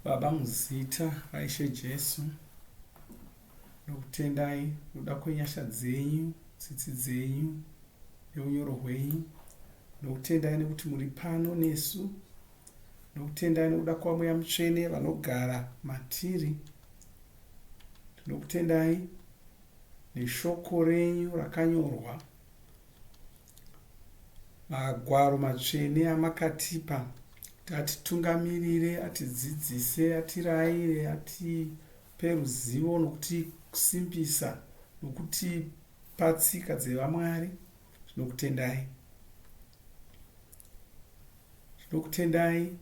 Baba muzita raIshe Jesu, ndokutendai nokuda kwenyasha dzenyu, tsitsi dzenyu neunyoro hwenyu. Ndokutendai nekuti muri pano nesu. Ndokutendai nokuda kwaMweya Mutsvene vanogara matiri. Ndinokutendai neshoko renyu rakanyorwa, magwaro matsvene amakatipa kuti atitungamirire, atidzidzise, atiraire, atipe ruzivo nokutisimbisa nokutipa tsika dzevamwari. Tinokutendai. Tinokutendai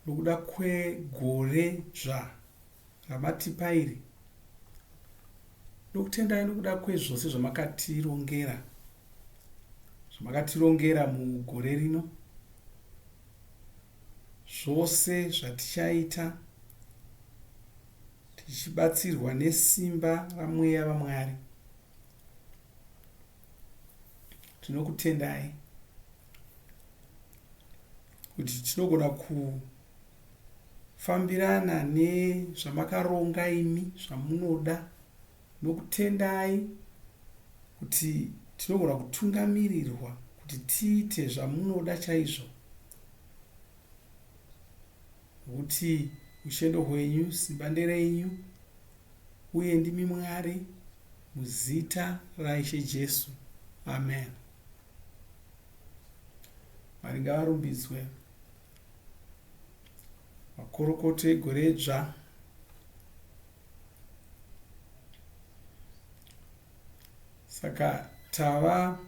nokuda kwegore dzva ramatipa iri. Tinokutendai nokuda kwezvose zvamakatirongera, zvamakatirongera mugore rino, zvose zvatichaita tichibatsirwa nesimba raMweya vaMwari. Tinokutendai kuti tinogona kufambirana nezvamakaronga imi zvamunoda. Tinokutendai kuti tinogona kutungamirirwa kuti tiite zvamunoda chaizvo. Nokuti ushendo hwenyu simba nderenyu uye ndimi Mwari muzita raIshe Jesu. Amen. Mwari ngavarumbidzwe. Makorokoto egore dzva. Saka tava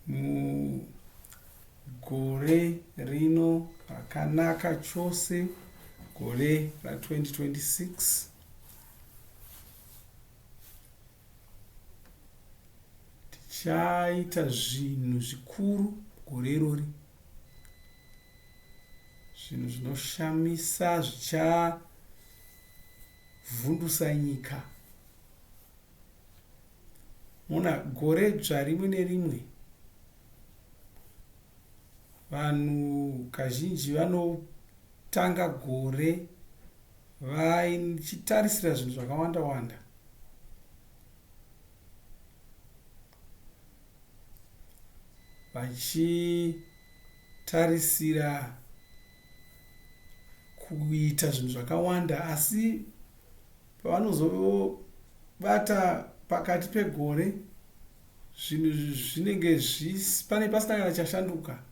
mugore rino rakanaka chose, gore ra 2026. Tichaita zvinhu zvikuru gore irori, zvinhu zvinoshamisa zvichavhundusa nyika. Mona gore dzva rimwe nerimwe vanhu kazhinji vanotanga gore vachitarisira zvinhu zvakawanda wanda. Vachitarisira kuita zvinhu zvakawanda asi pavanozobata pakati pegore zvinhu zvinenge pane pasina kana chashanduka.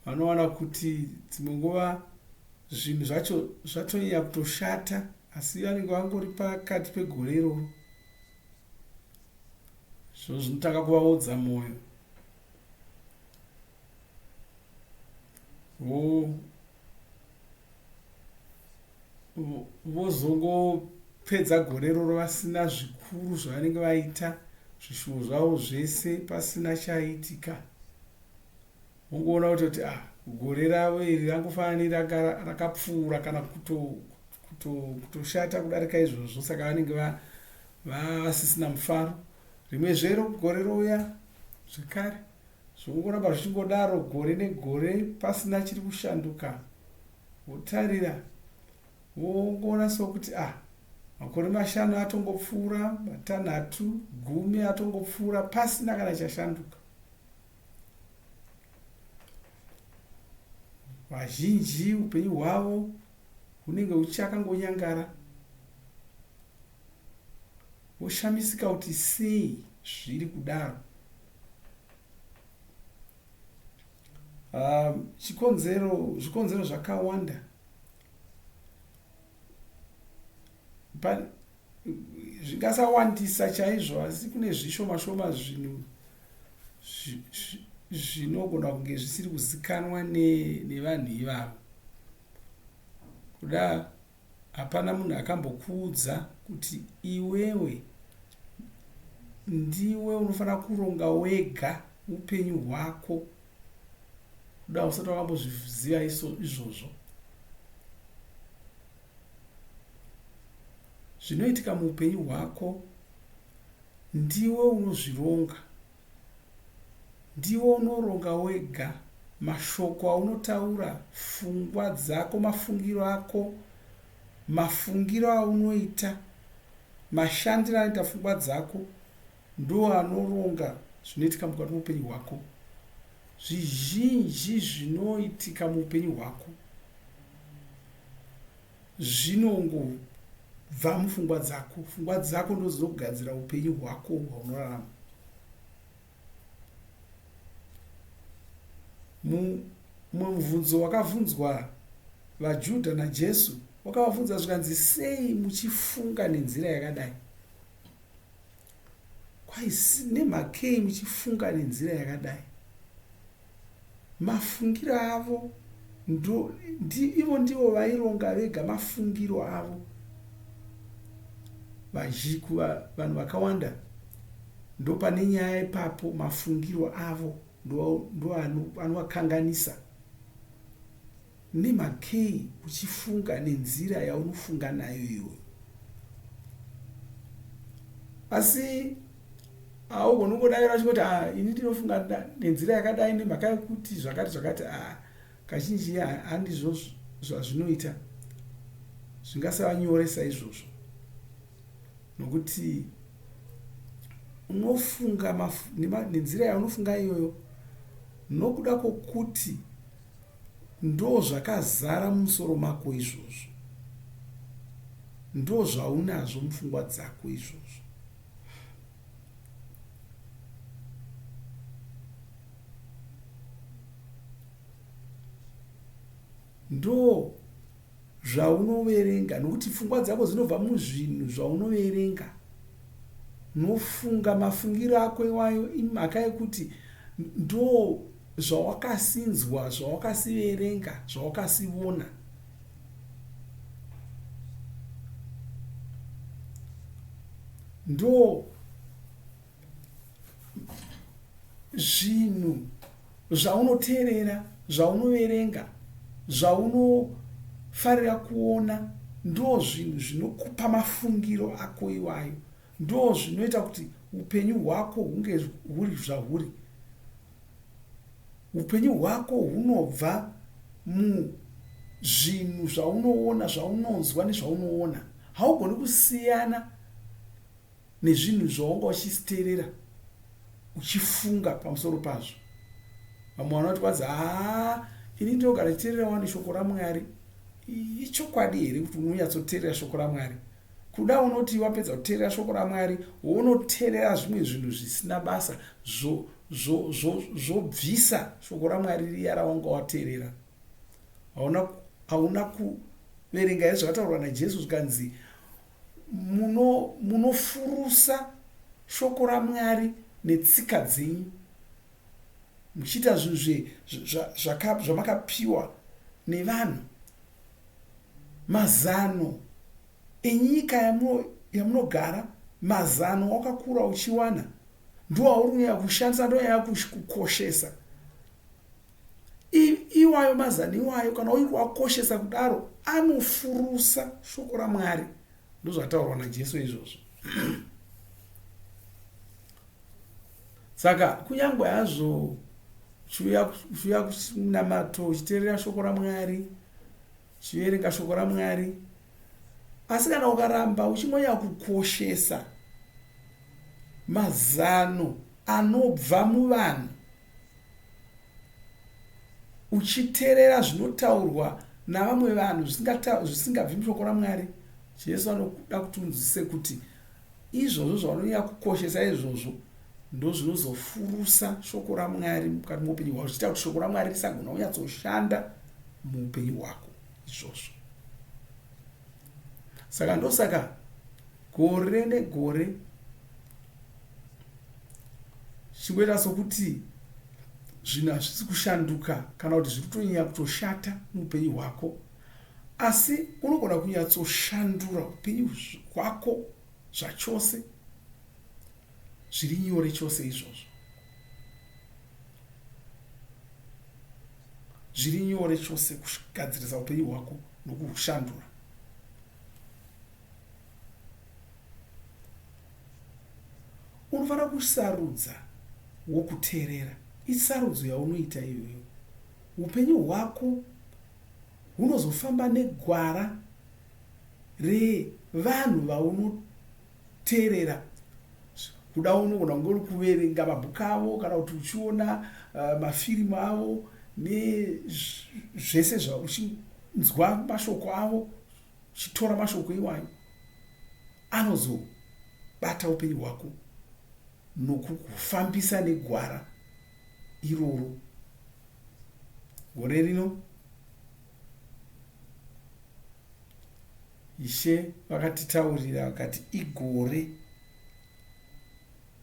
Vanowana kuti dzimwe nguva zvinhu zvacho zvatonyanya kutoshata asi vanenge vangori pakati pegore iroro. Zvo zvinotanga kuvaodza mwoyo. Vozongopedza gore iroro vasina zvikuru zvavanenge vaita, zvishuwo zvavo zvese pasina chaitika. Wongoona kutoti ah, gore ravo iri rangofanana neranga rakapfuura kana kutoshata kudarika izvozvo, saka vanenge vasisina mufaro. Rimwe zvero gore rouya zvekare, zvongoramba zvichingodaro gore negore pasina chiri kushanduka. Wotarira wongoona sokuti ah, makore mashanu atongopfuura, matanhatu, gumi atongopfuura pasina kana chashanduka. Vazhinji upenyu hwavo hunenge huchakangonyangara, voshamisika kuti sei zviri kudaro. Chikonzero, zvikonzero zvakawanda zvingasawandisa chaizvo asi kune zvishoma shoma zvinhu zvinogona kunge zvisiri kuzikanwa nevanhu ivavo. Kuda hapana munhu akambokuudza kuti iwewe ndiwe unofanira kuronga wega upenyu hwako. Kuda usati wakambozviziva izvozvo. Zvinoitika muupenyu hwako ndiwe unozvironga. Ndiwe unoronga wega. Mashoko aunotaura, pfungwa dzako, mafungiro ako, mafungiro aunoita, mashandiro anoita pfungwa dzako ndo anoronga zvinoitika mukati meupenyu hwako. Zvizhinji zvinoitika muupenyu hwako zvinongobva mupfungwa dzako. Pfungwa dzako ndodzinogadzira upenyu hwako hwaunorarama. Mumwe mubvunzo wakabvunzwa vaJudha naJesu, wakavabvunza zvikanzi, sei muchifunga nenzira yakadai? Kwai nemhakei muchifunga nenzira yakadai? Mafungiro avo ivo ndivo vaironga vega mafungiro avo. Vanhu vakawanda ndopane nyaya ipapo, mafungiro avo ndo anovakanganisa. Nemhakei uchifunga nenzira yaunofunga nayo iyoyo? Asi haugoni kungodavira uchingoti, ah, ini ndinofunga nenzira yakadai nemhaka yekuti zvakati zvakati. Ah, kazhinji handizvo zvazvinoita, zvingasava nyore saizvozvo, nokuti unofunga nenzira yaunofunga iyoyo nokuda kwokuti ndo zvakazara mumusoro mako izvozvo, ndo zvaunazvo mupfungwa dzako izvozvo. Ndo zvaunoverenga, nokuti pfungwa dzako dzinobva muzvinhu zvaunoverenga. Unofunga mafungiro ako iwayo imhaka yekuti ndo zvawakasinzwa, zvawakasiverenga, zvawakasivona. Ndo zvinhu zvaunoteerera, zvaunoverenga, zvaunofarira kuona, ndo zvinhu zvinokupa mafungiro ako iwayo. Ndo zvinoita kuti upenyu hwako hunge huri zvahuri. Upenyu hwako hunobva muzvinhu zvaunoona, zvaunonzwa nezvaunoona. Haugoni kusiyana nezvinhu zvaunga uchiteerera uchifunga pamusoro pazvo. Vamwe vanoti kwanzi, haa, ini ndinogara ndichiteerera wani shoko raMwari. Ichokwadi here kuti unonyatsoteerera shoko raMwari? Kuda unoti wapedza kuteerera shoko raMwari, wonoteerera zvimwe zvinhu zvisina basa, zvobvisa shoko raMwari riya rawanga wateerera. Hauna kuverenga here zvakataurwa naJesu zvikanzi, munofurusa shoko raMwari netsika dzenyu, muchiita zvinhu zvamakapiwa nevanhu, mazano enyika yamunogara, mazano wakakura uchiwana ndo auri kunyanya kushandisa, ndo anyanya kukoshesa. Iwayo mazano iwayo, kana uri kuakoshesa kudaro, anofurusa shoko raMwari. Ndozvataurwa naJesu izvozvo. Saka kunyange hazvo uchiuya kunamato, uchiteerera shoko raMwari, uchiverenga shoko raMwari, asi kana ukaramba uchingonyanya kukoshesa mazano anobva muvanhu, uchiteerera zvinotaurwa navamwe vanhu zvisingabvi mushoko raMwari, Jesu anoda kuti unzwisise kuti izvozvo zvaunonyanya kukoshesa izvozvo ndozvinozofurusa shoko raMwari mukati meupenyu hwako, zvichiita kuti shoko raMwari risagona kunyatsoshanda muupenyu hwako izvozvo. Saka ndosaka gore negore zvichingoita sokuti zvinhu hazvisi kushanduka kana kuti zviri kutonyanya kutoshata muupenyu hwako, asi unogona kunyatsoshandura upenyu hwako zvachose, zviri nyore chose izvozvo, zviri nyore chose kugadzirisa upenyu hwako nokuhushandura. Unofanira kusarudza wokuteerera. Isarudzo yaunoita iyoyo. Upenyu hwako hunozofamba negwara revanhu vaunoteerera. Kuda unogona kunge uri kuverenga mabhuku avo kana kuti uchiona mafirimu avo nezvese zvauchinzwa mashoko avo, uchitora mashoko iwayo anozobata upenyu hwako nokukufambisa negwara iroro. Gore rino Ishe vakatitaurira vakati igore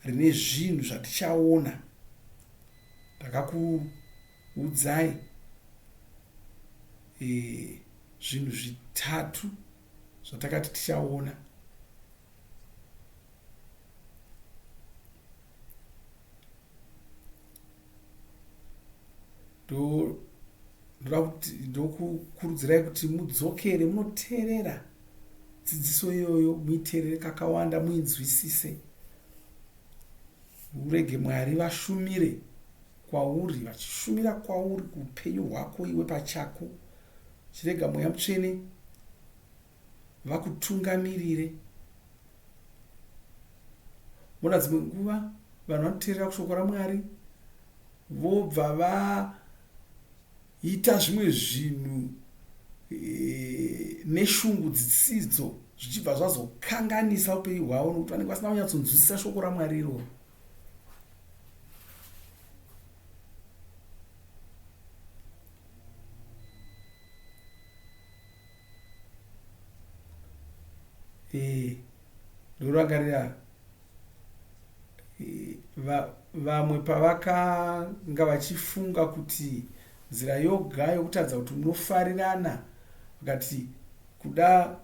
rine zvinhu zvatichaona. Ndakakuudzai e, zvinhu zvitatu zvatakati tichaona. Ndoda kuti ndokukurudzirai kuti mudzokere munoteerera dzidziso iyoyo, muiteerere kakawanda, muinzwisise. Urege Mwari vashumire kwauri, vachishumira kwauri kuupenyu hwako iwe pachako. Chirega Mweya Mutsvene vakutungamirire. Mona dzimwe nguva vanhu vanoteerera kushoko raMwari vobva vaita zvimwe zvinhu e, neshungu dzisidzo zvichibva zvazokanganisa upenyu hwavo nokuti vanenge vasina kunyatsonzwisisa shoko raMwari iroro. Eh, ndorangarira eh, vamwe pavakanga vachifunga kuti nzira yoga yokutaridza kuti munofarirana vakati kuda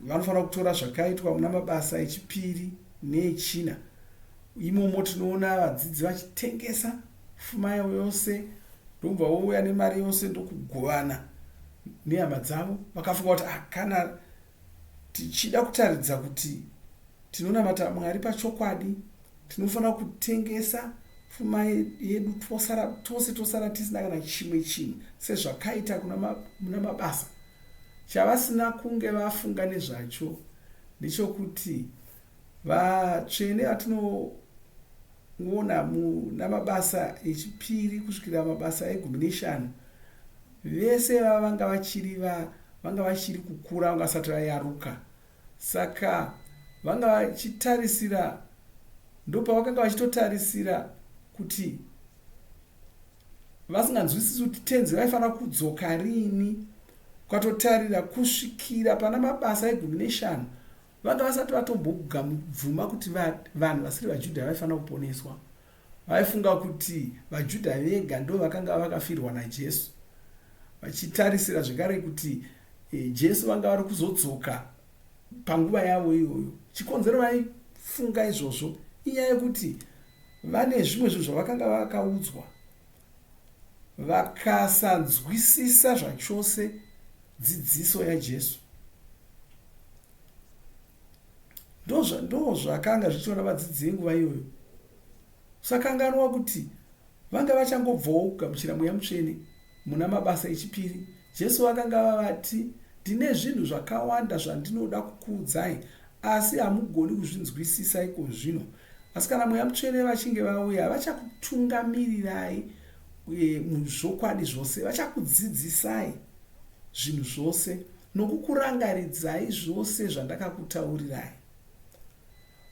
vanofanira kutora zvakaitwa muna Mabasa echipiri neechina. Imomo tinoona vadzidzi vachitengesa fuma yavo yose ndokubva vouya nemari yose ndokugovana nehama dzavo. Vakafunga kuti ah, kana tichida kutaridza kuti tinonamata Mwari pachokwadi tinofanira kutengesa pfuma yedu tosara tose tosara tisina kana chimwe chinhu sezvakaita muna Mabasa. Chavasina kunge vafunga nezvacho ndechokuti vatsvene vatinoona muna Mabasa echipiri kusvikira Mabasa egumi neshanu vese vava vanga vachiri vanga vachiri kukura vanga vasati vayaruka. Saka vanga vachitarisira ndopavakanga vachitotarisira kuti vasinganzwisisi kuti Tenzi vaifanira kudzoka rini. Ukatotarira kusvikira pana Mabasa egumi neshanu vanga vasati vatombobvuma kuti vanhu vasiri vaJudha vaifanira kuponeswa. Vaifunga kuti vaJudha vega ndo vakanga vakafirwa naJesu, vachitarisira zvekare kuti e, Jesu vanga vari kuzodzoka panguva yavo iyoyo. Chikonzero vaifunga izvozvo inyaya yekuti vane zvimwe zvinhu zvavakanga vakaudzwa vakasanzwisisa zvachose dzidziso yaJesu. Ndozvakanga zvichiona vadzidzi venguva iyoyo. Usakanganwa kuti vanga vachangobvawo kugamuchira Mweya Mutsvene muna Mabasa echipiri. Jesu vakanga vavati, Ndine zvinhu zvakawanda zvandinoda kukuudzai, asi hamugoni kuzvinzwisisa ikozvino. Asi kana Mweya Mutsvene vachinge vauya, vachakutungamirirai e, muzvokwadi zvose, vachakudzidzisai zvinhu zvose nokukurangaridzai zvose zvandakakutaurirai.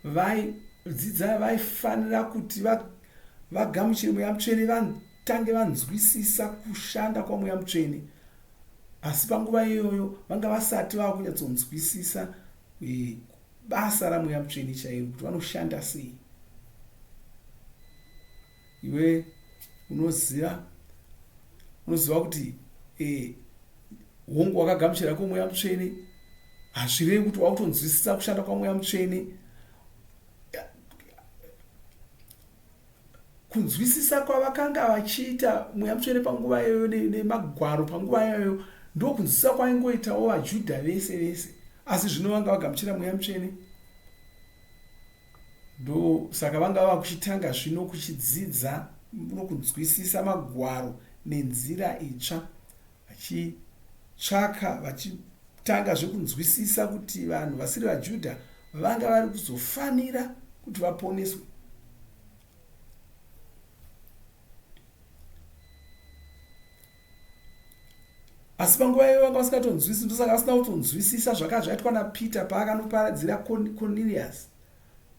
Vaidzidza vaifanira kuti vagamuchire Mweya Mutsvene vatange vanzwisisa kushanda kwaMweya Mutsvene. Asi panguva iyoyo vanga vasati vava kunyatsonzwisisa e, basa raMweya Mutsvene chairo kuti vanoshanda sei. Iwe unoziva unoziva kuti e, hongu wakagamuchira kwomweya mutsvene hazvirevi kuti wakutonzwisisa kushanda kwamweya mutsvene. Kunzwisisa kwavakanga vachiita mweya mutsvene panguva iyoyo nemagwaro panguva iyoyo ndokunzwisisa kwaingoitawo vajudha vese vese, asi zvino vanga vagamuchira mweya mutsvene. Ndosaka vanga vava kuchitanga zvino kuchidzidza nokunzwisisa magwaro nenzira itsva vachitsvaka vachitanga zvekunzwisisa kuti vanhu vasiri vaJudha vanga vari kuzofanira kuti vaponeswe. Asi panguva iyoyo vanga vasingatonzwisisi, ndosaka vasina kutonzwisisa zvakanga zvaitwa naPeter paakanoparadzira Cornelius.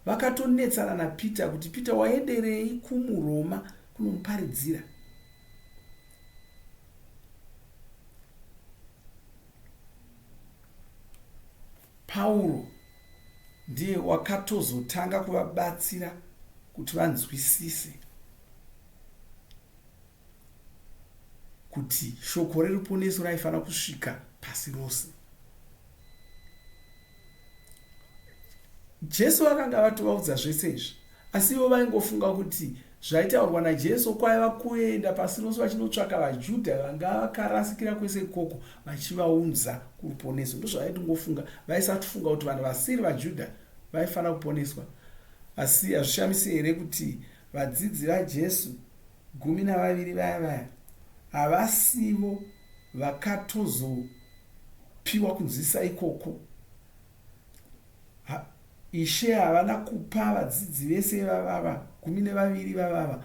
Vakatonetsana naPeter kuti Peter waenderei kumuRoma kunomuparidzira. Pauro ndiye wakatozotanga kuvabatsira kuti vanzwisise kuti shoko reruponeso raifanira kusvika pasi rose. Jesu akanga avatovaudza zvese izvi, asi ivo vaingofunga kuti zvaitaurwa naJesu kwaiva kuenda pasi rose vachinotsvaka vaJudha vanga vakarasikira kwese ikoko vachivaunza kuruponeso. Ndozvavaitongofunga, vaisatofunga kuti vanhu vasiri vaJudha vaifanira kuponeswa. Asi hazvishamisi here kuti vadzidzi vaJesu 12 vaya vaya havasivo vakatozopiwa kunzwisisa ikoko? Ishe havana kupa vadzidzi vese ivavava 12 ivavava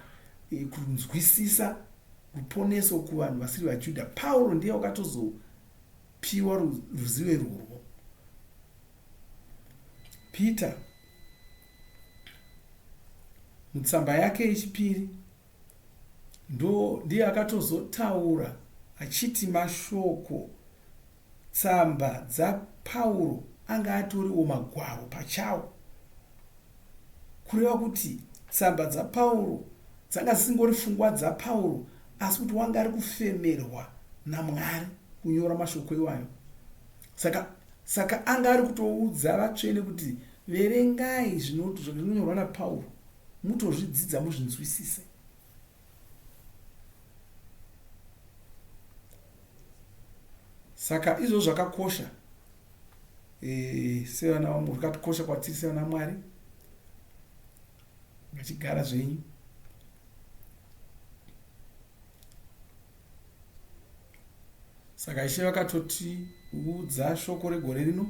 e, kunzwisisa ruponeso kuvanhu vasiri vaJudha. Pauro ndiye wakatozopiwa ruzivo irworwo. Peter mutsamba yake yechipiri ndo ndiye akatozotaura achiti mashoko tsamba dzaPauro anga atoriwo magwaro pachawo. Kureva kuti tsamba dzaPauro dzanga dzisingori pfungwa dzaPauro asi kuti wanga ari kufemerwa naMwari kunyora mashoko iwayo. Saka saka anga ari kutoudza vatsvene kuti verengai zvinonyorwa naPauro mutozvidzidza muzvinzwisise. Saka izvozvo zvakakosha e, sevana vamwe zvakatokosha kwatiri sevana Mwari. Vachigara zvenyu. Saka Ishe vakatotiudza shoko regore rino.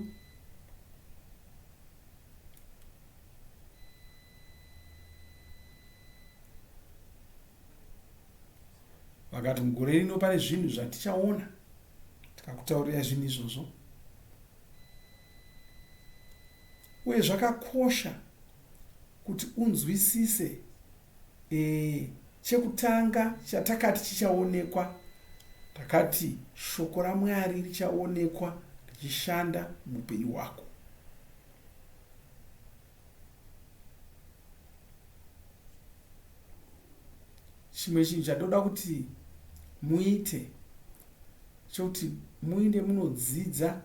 Vakati mugore rino pane zvinhu zvatichaona, tikakutaurirai zvinhu izvozvo. Uye zvakakosha kuti unzwisise e, chekutanga chatakati chichaonekwa. Takati shoko raMwari richaonekwa richishanda muupenyu hwako. Chimwe chinhu chandoda kuti muite chekuti muinde munodzidza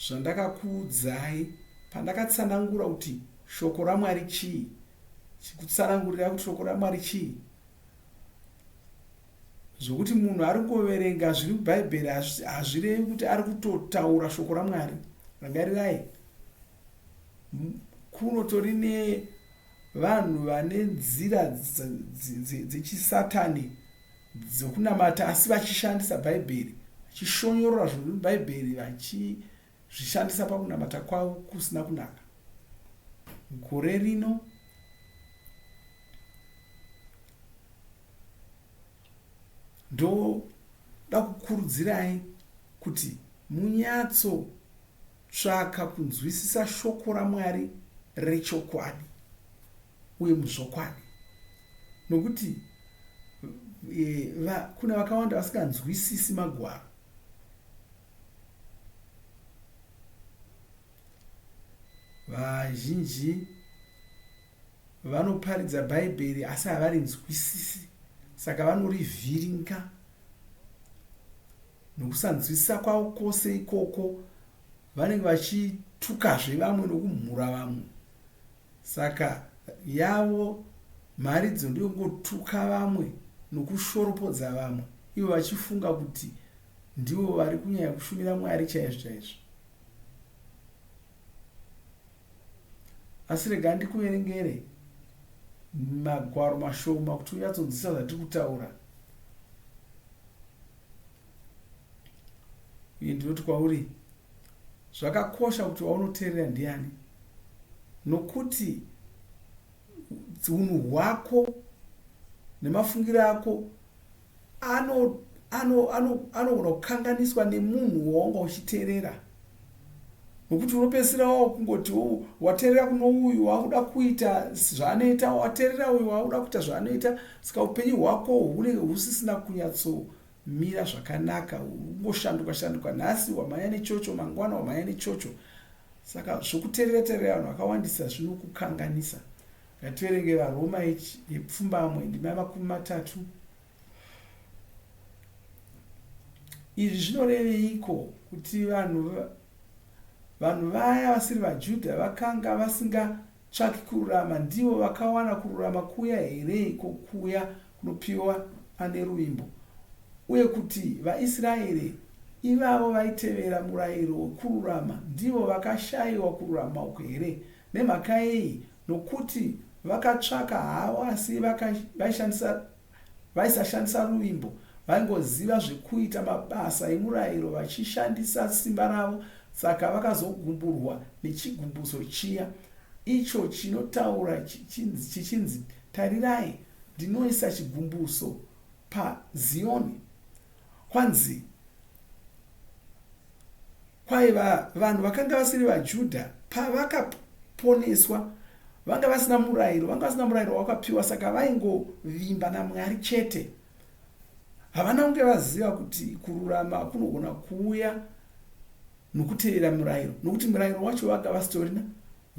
zvandakakuudzai pandakatsanangura kuti shoko raMwari chii, chikutsanangurira kuti shoko raMwari chii. Zvokuti munhu ari kungoverenga zviri muBhaibheri hazvirevi kuti ari kutotaura shoko raMwari. Rangarirai, kunotori nevanhu vane nzira dzechisatani dzokunamata asi vachishandisa Bhaibheri, vachishonyorora zviri muBhaibheri vachizvishandisa pakunamata kwavo kusina kunaka. Gore rino ndoda kukurudzirai kuti munyatso Tsvaka kunzwisisa Shoko raMwari rechokwadi uye muzvokwadi. Nokuti e, va, kune vakawanda vasinganzwisisi Magwaro. Vazhinji vanoparidza Bhaibheri asi havarinzwisisi, saka vanorivhiringa. Nokusanzwisisa kwavo kwose ikoko, vanenge vachitukazve vamwe nokumhura vamwe. Saka yavo mharidzo ndeyokungotuka vamwe nokushoropodza vamwe, ivo vachifunga kuti ndivo vari kunyanya kushumira Mwari chaizvo chaizvo. Asi rega ndikuverengere magwaro mashoma kuti unyatsonzwisisa zvatiri kutaura. Uye ndinoti kwauri, zvakakosha kuti waunoteerera ndiani, nokuti unhu hwako nemafungiro ako anogona kukanganiswa nemunhu wawanga uchiteerera. Nokuti unopedzisira wava kungoti wateerera kuno uyu wakuda kuita zvaanoita, wateerera uyu wakuda kuita zvaanoita, saka upenyu hwako hunenge husisina kunyatsomira zvakanaka, hungoshanduka shanduka. Nhasi wamhanya nechocho, mangwana wamhanya nechocho. Saka zvokuteerera teerera vanhu vakawandisa zvinokukanganisa. Ngativerenge vaRoma yepfumbamwe ndima yamakumi matatu. Izvi zvinoreveiko? Kuti vanhu vanhu vaya vasiri vaJudha vakanga vasingatsvaki kururama ndivo vakawana kururama kuya here iko kuya kunopiwa ane ruvimbo? Uye kuti vaIsraeri ivavo vaitevera murayiro wekururama ndivo vakashayiwa kururama uku here? Nemhaka yei? Nokuti vakatsvaka havo asi vaishandisa Vaisashandisa ruvimbo, vaingoziva zvekuita mabasa emurayiro vachishandisa simba ravo, saka vakazogumburwa nechigumbuso chiya, icho chinotaura chichinzi, Tarirai, ndinoisa chigumbuso paZiyoni. Kwanzi kwaiva vanhu vakanga vasiri vaJudha pavakaponeswa, vanga vasina murayiro, vanga vasina murayiro wakapiwa, saka vaingovimba naMwari chete. Havana kunge vaziva kuti kururama kunogona kuuya nokutevera murayiro, nokuti murayiro wacho vanga vasitorina,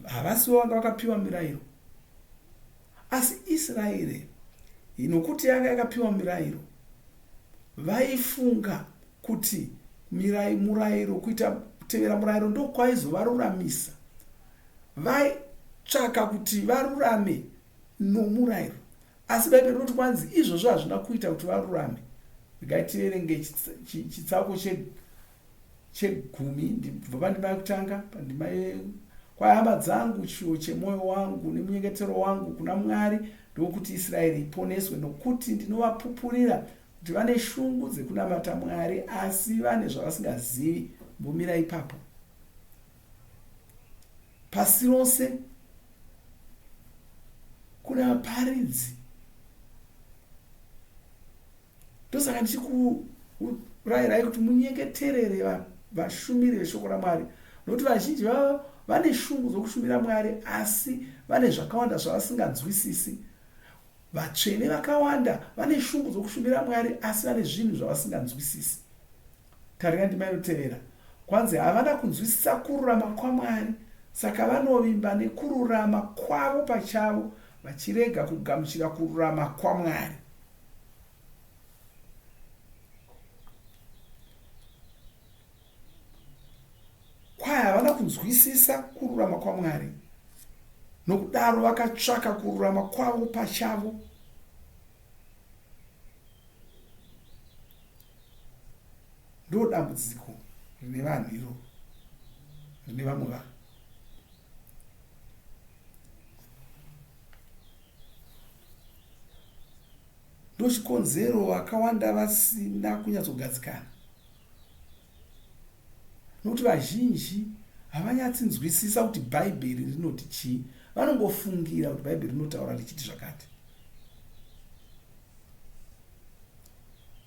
havasivo vanga vakapiwa mirayiro. Asi Israeri, nokuti yanga yakapiwa mirayiro, vaifunga kuti mirai murayiro kuita kutevera murayiro ndokwaizovaruramisa. Vaitsvaka kuti varurame nomurayiro. Asi Bhaibheri rinoti kwanzi izvozvo hazvina kuita kuti varurame. Regai tiverenge chitsauko chegumi ndibva pandima yekutanga pandima kwai hama dzangu chishuwo chemwoyo wangu nemunyengetero wangu kuna Mwari ndokuti Israeri iponeswe nokuti ndinovapupurira kuti vane shungu dzekunamata Mwari asi vane zvavasingazivi. Mbomira ipapo. Pasi rose kune vaparidzi. Ndosaka ndichikurayirai kuti munyengeterere vashumiri veshoko raMwari nokuti vazhinji vavo vane shungu dzokushumira Mwari asi vane zvakawanda zvavasinganzwisisi. Vatsvene vakawanda vane shungu dzokushumira Mwari asi vane zvinhu zvavasinganzwisisi. Tarira ndima inotevera. Kwanzi havana kunzwisisa kururama kwaMwari, saka vanovimba nekururama kwavo pachavo vachirega kugamuchira kururama kwaMwari. Kwai havana kunzwisisa kururama kwaMwari, nokudaro vakatsvaka kururama kwavo pachavo. Ndo dambudziko rine vanhu iroro, rine vamwe vanhu. Ndochikonzero vakawanda vasina kunyatsogadzikana. Nokuti vazhinji havanyatsinzwisisa kuti Bhaibheri rinoti chii. Vanongofungira kuti Bhaibheri rinotaura richiti zvakati.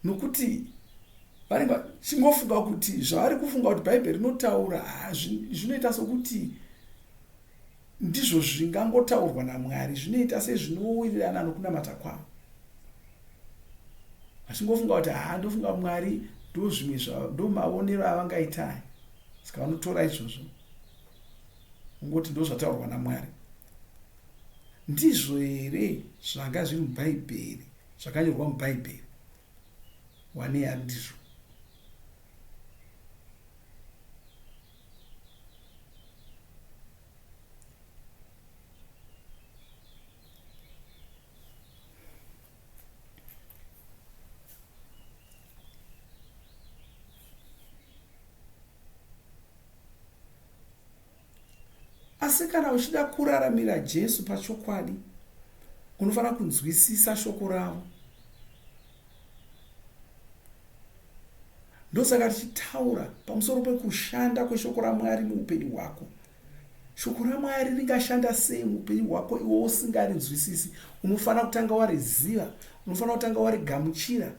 Nokuti vanenge vachingofunga kuti zvavari kufunga kuti Bhaibheri rinotaura zvinoita sokuti ndizvo zvingangotaurwa naMwari, zvinoita sezvinowirirana nokunamata kwavo. Vachingofunga kuti haa ndofunga Mwari ndozvimwe ndomaonero avangaita aya. Saka vanotora izvozvo ungoti ndozvataurwa naMwari. Ndizvo here zvanga zviri muBhaibheri, zvakanyorwa muBhaibheri? Wanei ari ndizvo. Asi kana uchida kuraramira Jesu pachokwadi, unofanira kunzwisisa shoko ravo. Ndosaka tichitaura pamusoro pekushanda kweshoko raMwari muupenyu hwako. Shoko raMwari ringashanda sei muupenyu hwako iwe usingarinzwisisi? Unofanira kutanga wariziva, unofanira kutanga warigamuchira.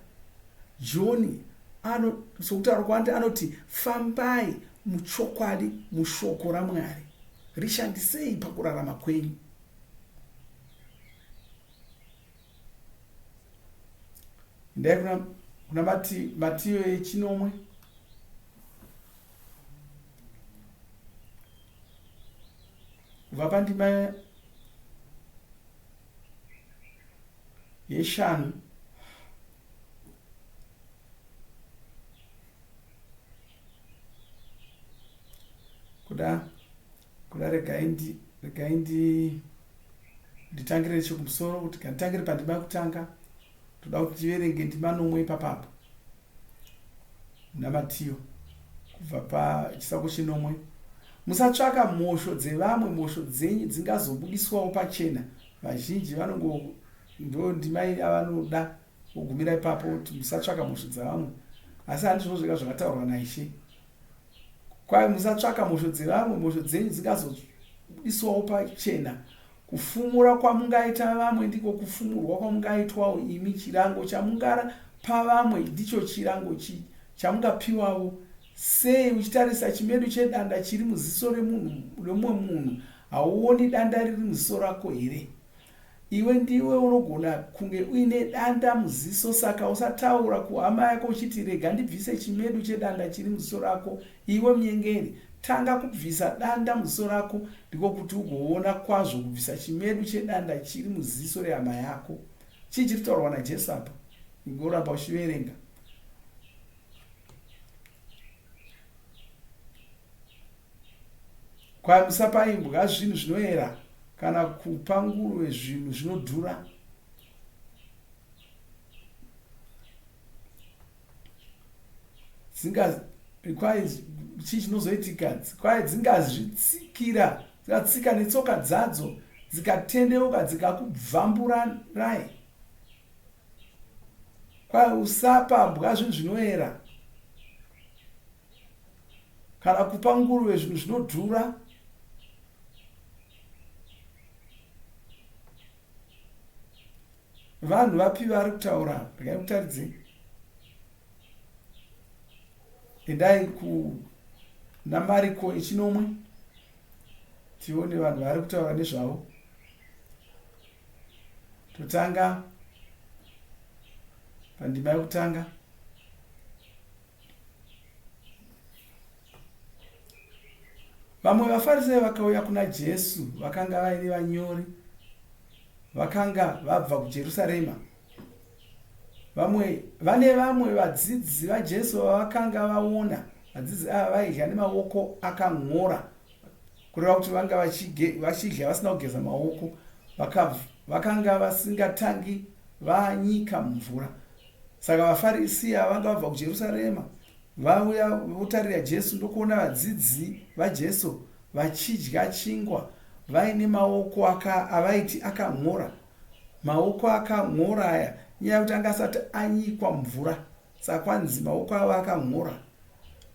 John ano sokutaura kwandi anoti fambai muchokwadi mushoko raMwari. Rishandisei pakurarama kwenyu. Endai kuna, kuna Mati, Matiyo yechinomwe. Kubva pandima yeshanu kuda kuda regai ndi regai ndi nditangire nechekumusoro kuti kanditangire pandima yekutanga toda kuti tiverenge ndima nomwe ipapapo muna Matiyo kubva pachisako chinomwe. Musatsvaka mhosho dzevamwe, mhosho dzenyu dzingazobudiswawo pachena. Vazhinji vanongo ndo ndima yavanoda vogumira ipapo kuti musatsvaka mhosho dzavamwe. Asi handizvo zvega zvakataurwa naIshe. Kwai musatsvaka mhosho dzevamwe, mhosho dzenyu dzingazobudiswawo pachena. Kufumura kwamungaita vamwe ndiko kufumurwa kwamungaitwawo imi. Chirango chamungapa vamwe ndicho chirango chamungapiwavo. Sei uchitarisa chimedu chedanda chiri muziso remumwe munhu? Hauoni danda riri muziso rako here? Iwe ndiwe unogona kunge uine danda muziso, saka usataura kuhama yako uchiti, Rega ndibvise chimedu chedanda chiri muziso rako, iwe munyengeri. Tanga kubvisa danda muziso rako, ndiko kuti ugoona kwazvo kubvisa chimedu chedanda chiri muziso rehama yako. Chii chiri kutaurwa naJesu apa? Ingoramba uchiverenga. Kwai musapa imbwa zvinhu zvinoera kana kupa nguruve zvinhu zvinodhura. Dzinga kwai chii chinozoitika? Kwai dzingazvitsikira, dzikatsika netsoka dzadzo, dzikatendeuka dzikakubvamburai. Kwai usapa mbwa zvinhu zvinoera. Kana kupa nguruve zvinhu zvinodhura. Vanhu vapi vari kutaura? Regai kutaridzei. Endai kuna Mariko yechinomwe tione vanhu vari kutaura nezvavo. Totanga pandima yekutanga. Vamwe vaFarisai vakauya kuna Jesu vakanga vaine vanyori vakanga vabva kuJerusarema. Vamwe vane vamwe vadzidzi vaJesu vavakanga vaona. Vadzidzi ava vaidya nemaoko akan'ora, kureva kuti vanga vachidya vasina kugeza maoko. Vakanga vasingatangi vanyika mumvura. Saka vaFarisi ava vanga vabva kuJerusarema vauya votarira Jesu ndokuona vadzidzi vaJesu vachidya chingwa vaine maoko aka, avaiti akan'ora. Maoko akan'ora aya inyaya yekuti anga asati anyikwa mvura saka kwanzi maoko avo akan'ora.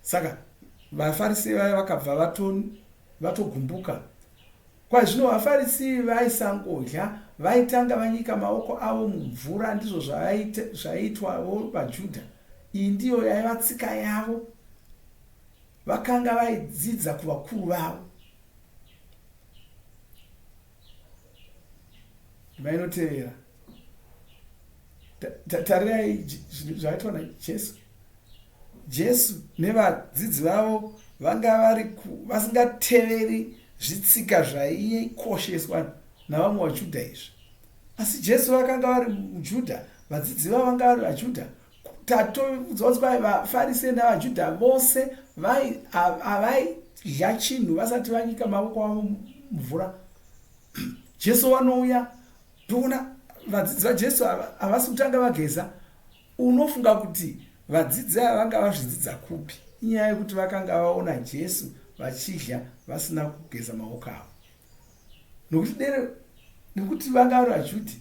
Saka vaFarisi vaya vakabva vatogumbuka. Kwai zvino vaFarisi vaisangodya, vaitanga vanyika maoko avo mumvura, ndizvo zvaiitwavo vaJudha. Iyi ndiyo yaiva tsika yavo. Vakanga vaidzidza kuvakuru vavo. Ndima inotevera. Tarirai zvaitwa naJesu. Jesu nevadzidzi vavo vanga vari vasingateveri zvitsika zvaikosheswa navamwe vaJudha izvi. Asi Jesu vakanga vari muJudha, vadzidzi vavo vanga vari vaJudha. Tatoudzwa kuti kwai vaFarise navaJudha vose havaidya chinhu vasati vanyika mavoko avo mumvura. Jesu vanouya toona vadzidzi vaJesu havasi kutanga vageza. Unofunga kuti vadzidzi ava vanga vazvidzidza kupi? Inyaya yekuti vakanga vaona Jesu vachidya vasina kugeza maoko avo. Nokuti dere nekuti vanga vari vaJudha,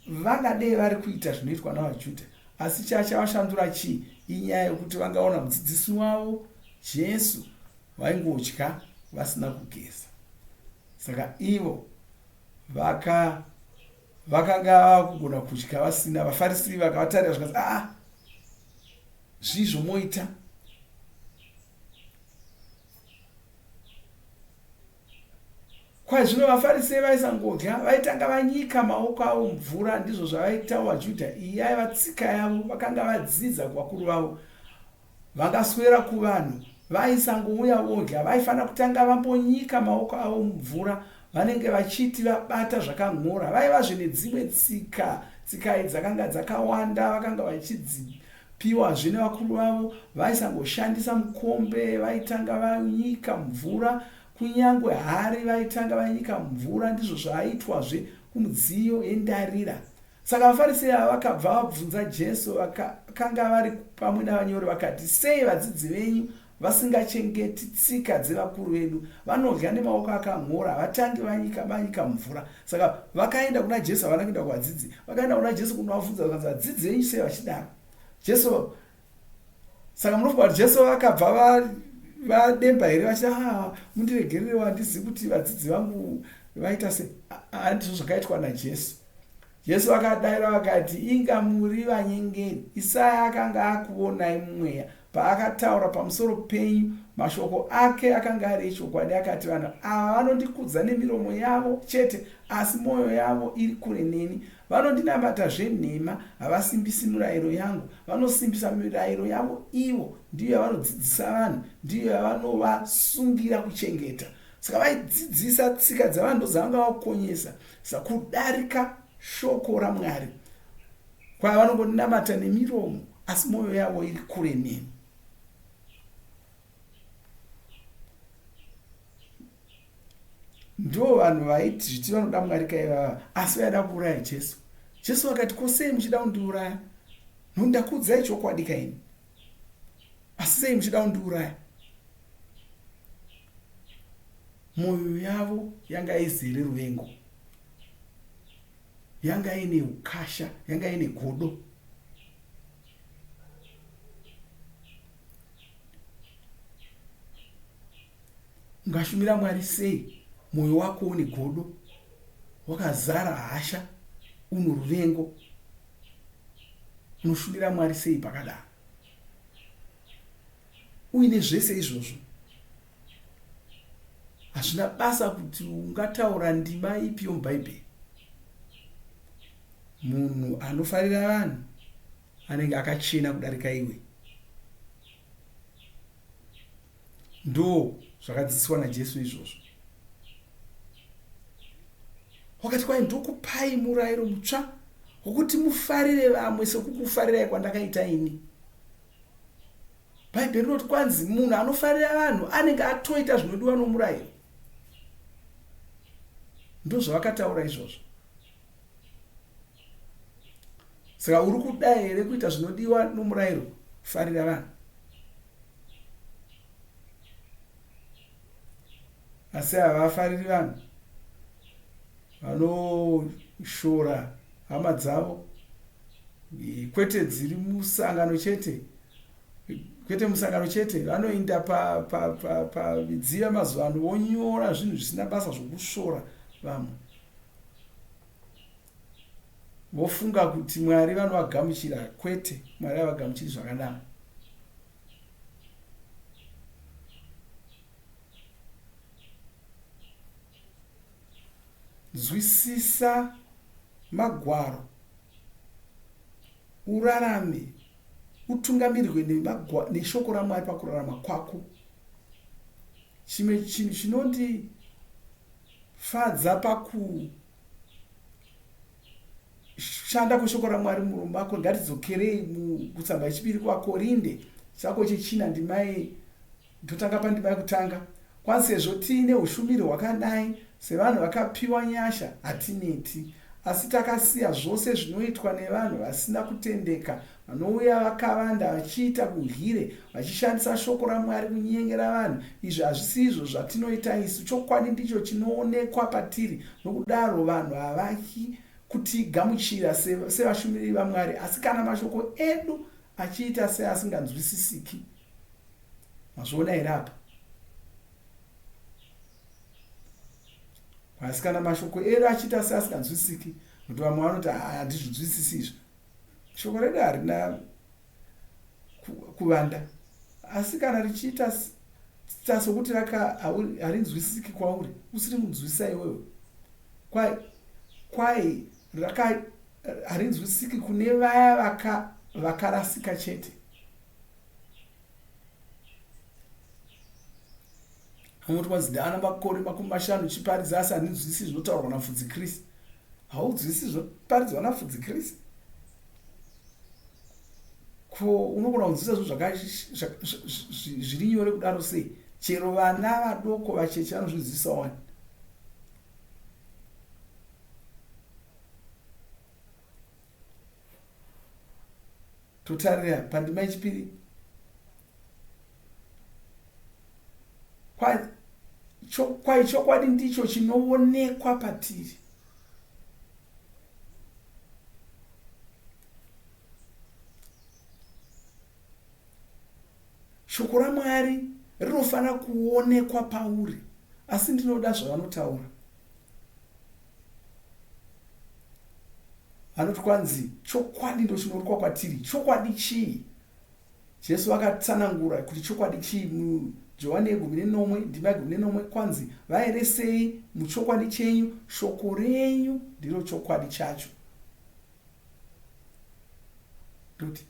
vangadei vari kuita zvinoitwa navaJudha. Asi chachavashandura chii? Inyaya yokuti vangaona mudzidzisi wavo Jesu vaingodya vasina kugeza. Saka ivo vaka vakanga vava kugona kudya vasina. VaFarisi vakavatarira zvikanzi, aa, zvii zvomoita? Kwai zvino vaFarisei vaisangodya, vaitanga vanyika maoko avo mumvura, ndizvo zvavaitawo vaJudha. Iyi yaiva tsika yavo, vakanga vadzidza kuvakuru vavo. Vangaswera kuvanhu, vaisangouya vodya, vaifanira kutanga vambonyika maoko avo mumvura, vanenge vachiti vabata zvakan'ora. Vaivazve nedzimwe tsika, tsika idzi dzakanga dzakawanda, vakanga vachidzipiwazve nevakuru vavo. Vaisangoshandisa mukombe, vaitanga vanyika mvura, kunyangwe hari vaitanga vanyika mvura, ndizvo zvaaitwazve kumudziyo yendarira. Saka vaFarisei ava vakabva vabvunza Jesu vakanga vari pamwe navanyori vakati, Sei vadzidzi venyu vasingachengeti tsika dzevakuru vedu? Vanodya nemaoko akan'ora, havatangi vanyika vanyika mvura. Saka vakaenda kuna Jesu, havana kuenda kuvadzidzi. Vakaenda kuna Jesu kunovabvunza vakanzi, vadzidzi venyu sei vachidaro? Jesu saka munofunga kuti Jesu vakabva vademba here vachiti, ah, mundiregererewo, handizivi kuti vadzidzi vangu vaita sei? Handizvo zvakaitwa naJesu. Jesu akadaira vakati, Inga muri vanyengeri. Isaya akanga akuonai mumweya paakataura pamusoro penyu. Mashoko ake akanga ari echokwadi. Akati, vanhu ava vanondikudza nemiromo yavo chete, asi mwoyo yavo iri kure neni. Vanondinamata zvenhema, havasimbisi mirayiro yangu. Vanosimbisa mirayiro yavo ivo, ndiyo yavanodzidzisa vanhu, ndiyo yavanovasungira kuchengeta. Saka vaidzidzisa tsika dzavanhu ndodzavanga vakonyesa kudarika shoko raMwari. Kwai vanongonamata nemiromo asi mwoyo yavo iri kure neni. Ndo vanhu vaiti zviti vanoda Mwari kaivava asi vaida kuuraya Jesu. Jesu vakati, ko sei muchida kundiuraya? Nokuti ndakuudzai chokwadi kaini. Asi sei muchida kundiuraya? Mwoyo yavo yanga izere ruvengo, yanga ine ukasha, yanga ine godo. Ungashumira Mwari sei mwoyo wako une godo, wakazara hasha, uno ruvengo? Unoshumira Mwari sei pakadaro? Uine zvese izvozvo, hazvina basa kuti ungataura ndima ipi yomuBhaibheri. Munhu anofarira vanhu anenge akachena kudarika iwe. Ndo zvakadzidziswa naJesu izvozvo. Wakati kwai, ndokupai murayiro mutsva wokuti mufarire vamwe sekukufarirai kwandakaita ini. Bhaibheri rinoti kwanzi munhu anofarira vanhu anenge atoita zvinodiwa nomurayiro. Ndozvavakataura izvozvo. Saka uri kuda here kuita zvinodiwa nomurayiro? Farira vanhu. Asi havafariri vanhu. Vanoshora hama dzavo, kwete dziri musangano chete, kwete musangano chete, vanoenda pamidziyo yamazuva ano vonyora zvinhu zvisina basa zvokusvora vamwe, vofunga kuti Mwari vanovagamuchira. Kwete, Mwari havagamuchiri zvakadaro. Nzwisisa Magwaro, urarame, utungamirirwe neShoko raMwari pakurarama kwako. Chimwe chinhu chinondifadza pakushanda kweshoko raMwari muromo mako, ngatidzokerei kutsamba yechipiri kuvaKorinde, chitsauko chechina, ndima Totanga pandima yekutanga. Kwanzi sezvo tiine ushumiri hwakadai, sevanhu vakapiwa nyasha, hatineti. Asi takasiya zvose zvinoitwa nevanhu vasina kutendeka, vanouya vakavanda vachiita kudyire, vachishandisa shoko raMwari kunyengera vanhu. Izvi hazvisi izvo zvatinoita isu. Chokwadi ndicho chinoonekwa patiri, nokudaro vanhu havatyi. kutigamuchira sevashumiri vaMwari, asi kana mashoko edu achiita seasinganzwisisiki. Mazviona here apa? Asi kana mashoko edu achiita seasinganzwisisiki, nokuti vamwe vanoti handizvinzwisisi izvi. Shoko redu harina kuvanda, asi kana richiita sokuti harinzwisisiki kwauri, usiri kunzwisisa iwewe, kwai kwai raka harinzwisisiki kune vaya vaka vakarasika chete. Unoti kwanzi ndaana makore 50 chiparidza asi handinzwisisi zvinotaurwa naMufudzi Chris. Haunzwisisi zvinoparidzwa naMufudzi Chris? Ko unogona kunzwisisa zvinhu zviri nyore kudaro sei? Chero vana vadoko vacheche vanozvinzwisisa wani. Totarira pandima yechipiri. Kwai chokwadi ndicho chinoonekwa patiri. Shoko raMwari rinofanira kuonekwa pauri, asi ndinoda zvavanotaura. Vanoti kwanzi chokwadi ndochinoonekwa kwatiri. Chokwadi chii? Jesu akatsanangura kuti chokwadi chii muJohani yegumi nenomwe ndima yegumi nenomwe kwanzi vaeresei muchokwadi chenyu, shoko renyu ndiro chokwadi chacho. Ndoti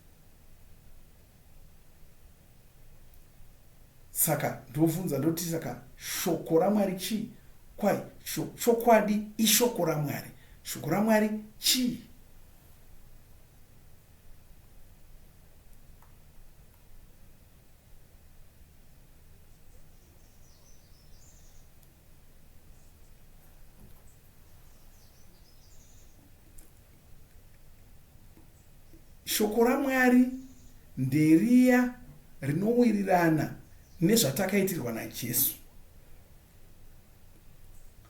saka ndobvunza ndoti saka shoko raMwari chii? Kwai chokwadi ishoko raMwari. Shoko raMwari chii? Shoko raMwari nderiya rinowirirana nezvatakaitirwa naJesu.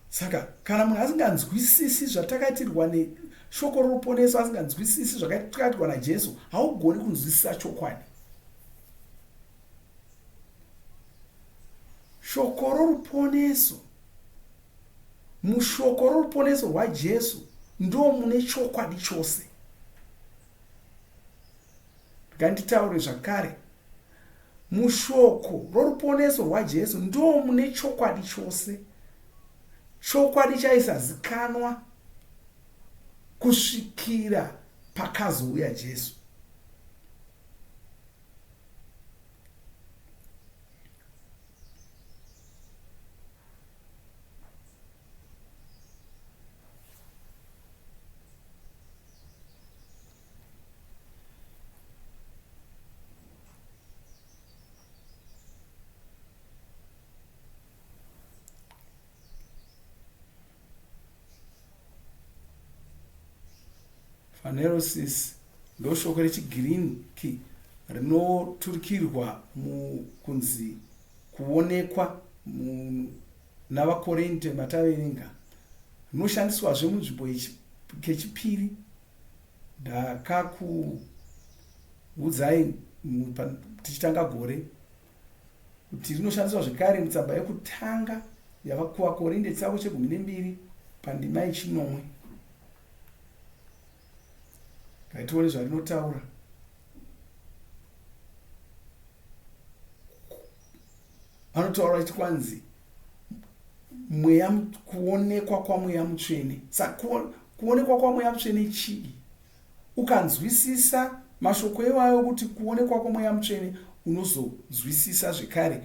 Saka kana munhu asinganzwisisi zvatakaitirwa neshoko roruponeso, asinganzwisisi zvakaitirwa naJesu, haugoni kunzwisisa chokwadi. Shoko roruponeso, mushoko roruponeso rwaJesu ndo mune chokwadi chose. Nganditaure zvakare, mushoko roruponeso rwaJesu ndo mune chokwadi chose. Chokwadi chaisazikanwa kusvikira pakazouya Jesu. Phanerosis ndoshoko rechiGiriki rinoturikirwa kunzi kuonekwa naVaKorinte mataverenga. Rinoshandiswazve munzvimbo kechipiri. Ndakakuudzai tichitanga gore kuti rinoshandiswa zvekare mutsamba yekutanga yavaKuvakorinde chitsauko chegumi nembiri pandima yechinomwe. Ngatione zvarinotaura. Vanotaura vachiti kwanzi mweya kuonekwa kwamweya mutsvene. Saka kuonekwa kwamweya mutsvene chii? Ukanzwisisa mashoko iwayo kuti kuonekwa kwamweya mutsvene unozonzwisisa zvekare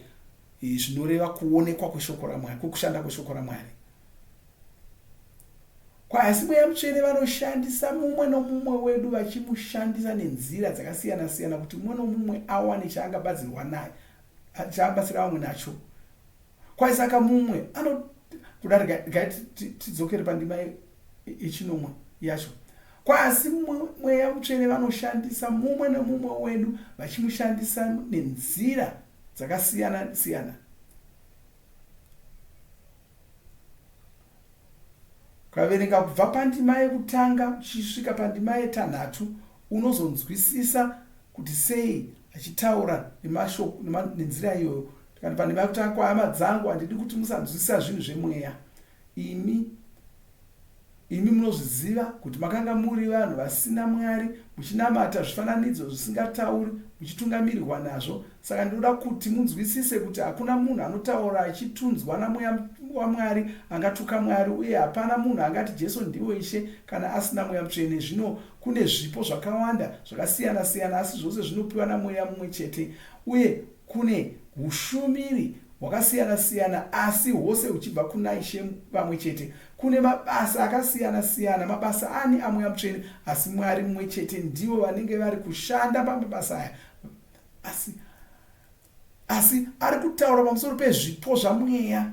eh, zvinoreva kuonekwa kweshoko raMwari, kwekushanda kweshoko raMwari. Asi Mweya Mutsvene vanoshandisa mumwe nomumwe wedu vachimushandisa nenzira dzakasiyana-siyana kuti mumwe nomumwe awane chaangabatsirwa naye, chaangabatsira vamwe nacho. Kwai saka mumwe ano kuda regai tidzokere pandima yechinomwe yacho. Kwai asi Mweya Mutsvene vanoshandisa mumwe nomumwe wedu vachimushandisa nenzira dzakasiyana-siyana. Ukaverenga kubva pandima yekutanga uchisvika pandima yetanhatu unozonzwisisa kuti sei achitaura nemashoko nenzira iyoyo. Tikati pandima yekutanga kwa hama dzangu handidi kuti musanzwisisa zvinhu zvemweya. Imi Imi munozviziva kuti makanga muri vanhu vasina Mwari, muchinamata zvifananidzo zvisingatauri, muchitungamirirwa nazvo. Saka ndinoda kuti munzwisise kuti hakuna munhu anotaura achitunzwa naMweya waMwari angatuka Mwari, uye hapana munhu angati Jesu ndivo Ishe kana asina Mweya Mutsvene. Zvino kune zvipo zvakawanda zvakasiyana-siyana, asi zvose zvinopiwa naMweya mumwe chete. Uye kune hushumiri hwakasiyana-siyana, asi hwose huchibva kuna Ishe vamwe chete. Kune mabasa akasiyana-siyana, mabasa ani aMweya Mutsvene, asi Mwari mumwe chete ndivo vanenge vari kushanda pamabasa aya. Asi, asi ari kutaura pamusoro pezvipo zvaMweya.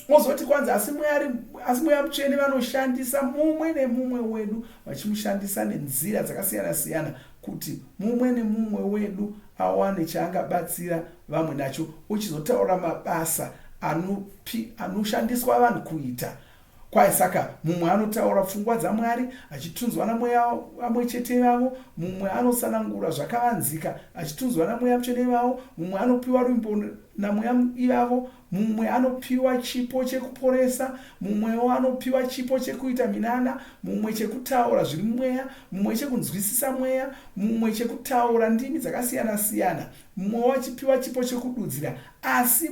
Ozoti kwanzi asi Mwari, asi Mweya Mutsvene vanoshandisa mumwe nemumwe wedu vachimushandisa nenzira dzakasiyana-siyana kuti mumwe nemumwe wedu awane chaangabatsira vamwe nacho uchizotaura mabasa anopi, anoshandiswa vanhu kuita kwai saka mumwe anotaura pfungwa dzamwari achitunzwa namweya vamwe chete vavo mumwe anotsanangura zvakavanzika achitunzwa namweya mutsvene vavo mumwe anopiwa rwimbo namweya ivavo Mumwe anopiwa chipo chekuporesa, mumwewo anopiwa chipo chekuita minana, mumwe chekutaura zviri mumweya, mumwe chekunzwisisa mweya, mumwe chekutaura ndimi dzakasiyana-siyana, mumwewo achipiwa chipo chekududzira. Asi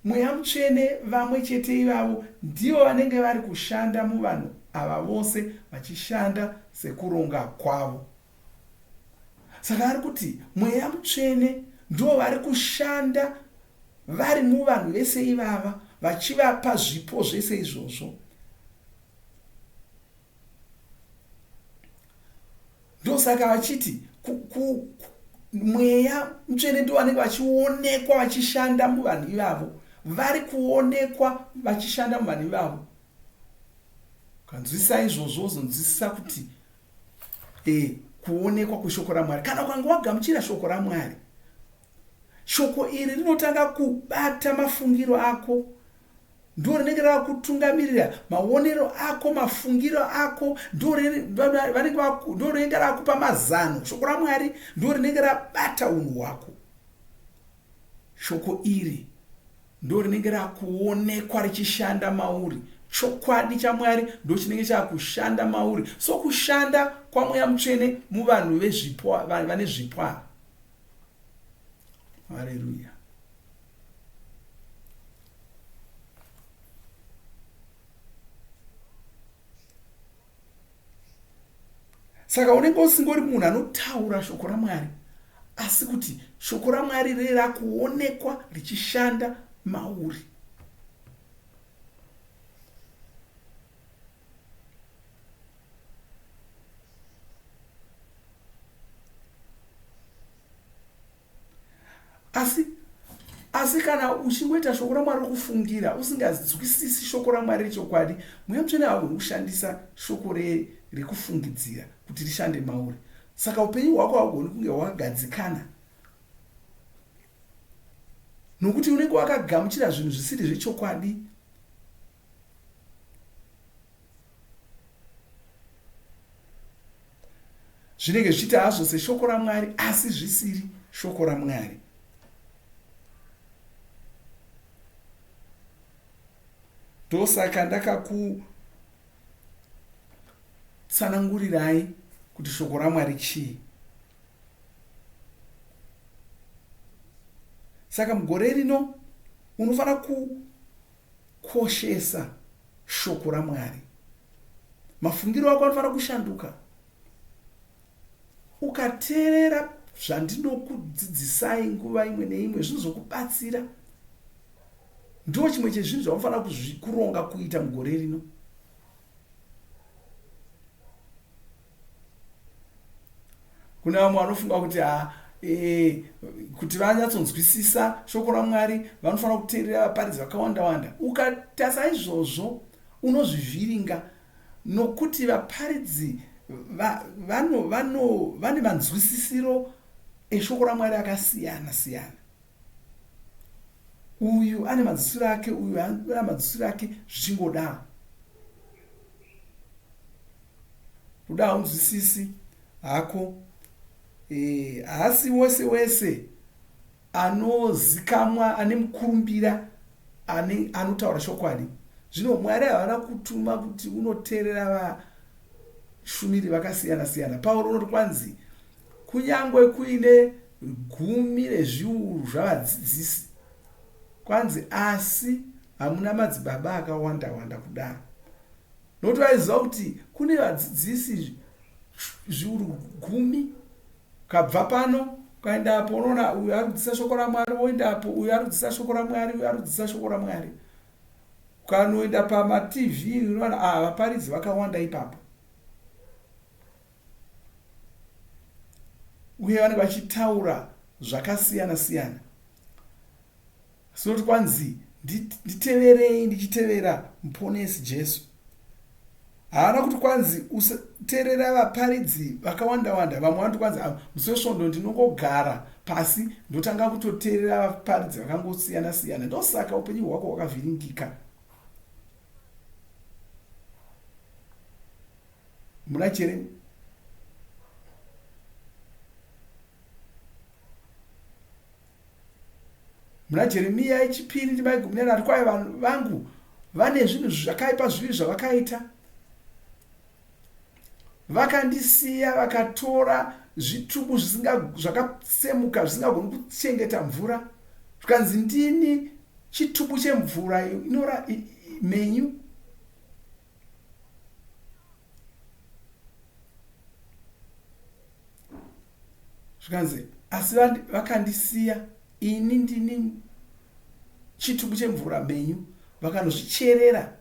Mweya Mutsvene vamwe chete ivavo ndivo vanenge vari kushanda muvanhu ava vose vachishanda sekuronga kwavo. Saka ari kuti Mweya Mutsvene ndivo vari kushanda vari muvanhu vese ivava vachivapa zvipo zvese izvozvo. Ndosaka vachiti mweya mutsvene ndivo vanenge vachionekwa vachishanda muvanhu ivavo, vari kuonekwa vachishanda muvanhu ivavo. Ukanzwisisa izvozvo wozonzwisisa kuti e, kuonekwa kweshoko raMwari. Kana ukange wagamuchira shoko raMwari, Shoko iri rinotanga kubata mafungiro ako. Ndo rinenge rava kutungamirira maonero ako, mafungiro ako, ndo rinenge rava kupa mazano. Shoko raMwari ndo rinenge rabata unhu hwako. Shoko iri ndo rinenge rakuonekwa richishanda mauri. Chokwadi chaMwari ndo chinenge chakushanda mauri, sokushanda kwaMweya Mutsvene muvanhu vezvipo, vane zvipo ava. Haleluya. Saka unenge usingori munhu anotaura shoko raMwari, asi kuti shoko raMwari rerakuonekwa richishanda mauri. Asi asi kana uchingoita shoko raMwari rokufungira usinganzwisisi shoko raMwari rechokwadi, Mweya Mutsvene haugoni kushandisa shoko re, rekufungidzira kuti rishande mauri. Saka upenyu hwako haugoni kunge hwakagadzikana nokuti unenge wakagamuchira zvinhu zvisiri zvechokwadi. Zvinenge zvichiita hazvo seshoko raMwari asi zvisiri shoko raMwari. Ndosaka ndakakutsanangurirai kuti shoko raMwari chii. Saka mugore rino unofanira kukoshesa shoko raMwari. Mafungiro ako anofanira kushanduka. Ukateerera zvandinokudzidzisai nguva imwe neimwe zvinozokubatsira. Ndo chimwe chezvinhu zvaunofanira kuronga kuita mugore rino. Kune vamwe vanofunga kuti ha e, kuti vanyatsonzwisisa shoko raMwari vanofanira kuteerera vaparidzi vakawanda wanda. Ukaita saizvozvo unozvivhiringa nokuti vaparidzi vano, vano, vane manzwisisiro eshoko raMwari akasiyana siyana. Uyu ane manzwisiro ake, uyu ane manzwisiro ake, zvichingodaro. Kuda haunzwisisi hako. E, haasi wese wese anozikamwa ane mukurumbira ane anotaura chokwadi. Zvino Mwari havana kutuma kuti unoteerera vashumiri vakasiyana siyana. Pauro unoti kwanzi kunyange kuine gumi rezviuru zvavadzidzisi kwanzi asi hamuna madzibaba akawanda wanda kudaro. Nokuti vaiziva kuti kune vadzidzisi zviuru gumi ukabva pano ukaenda apo unoona uyu ari kudzidzisa shoko ramwari woenda apo uyu ari kudzidzisa shoko ramwari uyu ari kudzidzisa shoko ramwari ukanoenda pamatv unoona ah, vaparidzi vakawanda ipapo uye vanenge vachitaura zvakasiyana siyana Sinoti kwanzi nditeverei ndichitevera muponesi Jesu. Haana kuti kwanzi usaterera vaparidzi vakawanda wanda. Vamwe vanoti kwanzi ah, musi wesvondo ndinongogara pasi ndotanga kutoteerera vaparidzi vakangosiyana siyana. Ndosaka upenyu hwako hwakavhiringika. Muna Jeremia Muna Jeremiya yechipiri ndima yegumi nenhatu kwai vanhu vangu vane zvinhu zvakaipa zvivi zvavakaita. Vakandisiya vakatora zvitubu zvakatsemuka zvisingagoni kuchengeta mvura. Zvikanzi ndini chitubu chemvura inora mhenyu. Zvikanzi asi vakandisiya ini ndini chitubu chemvura mhenyu vakanozvicherera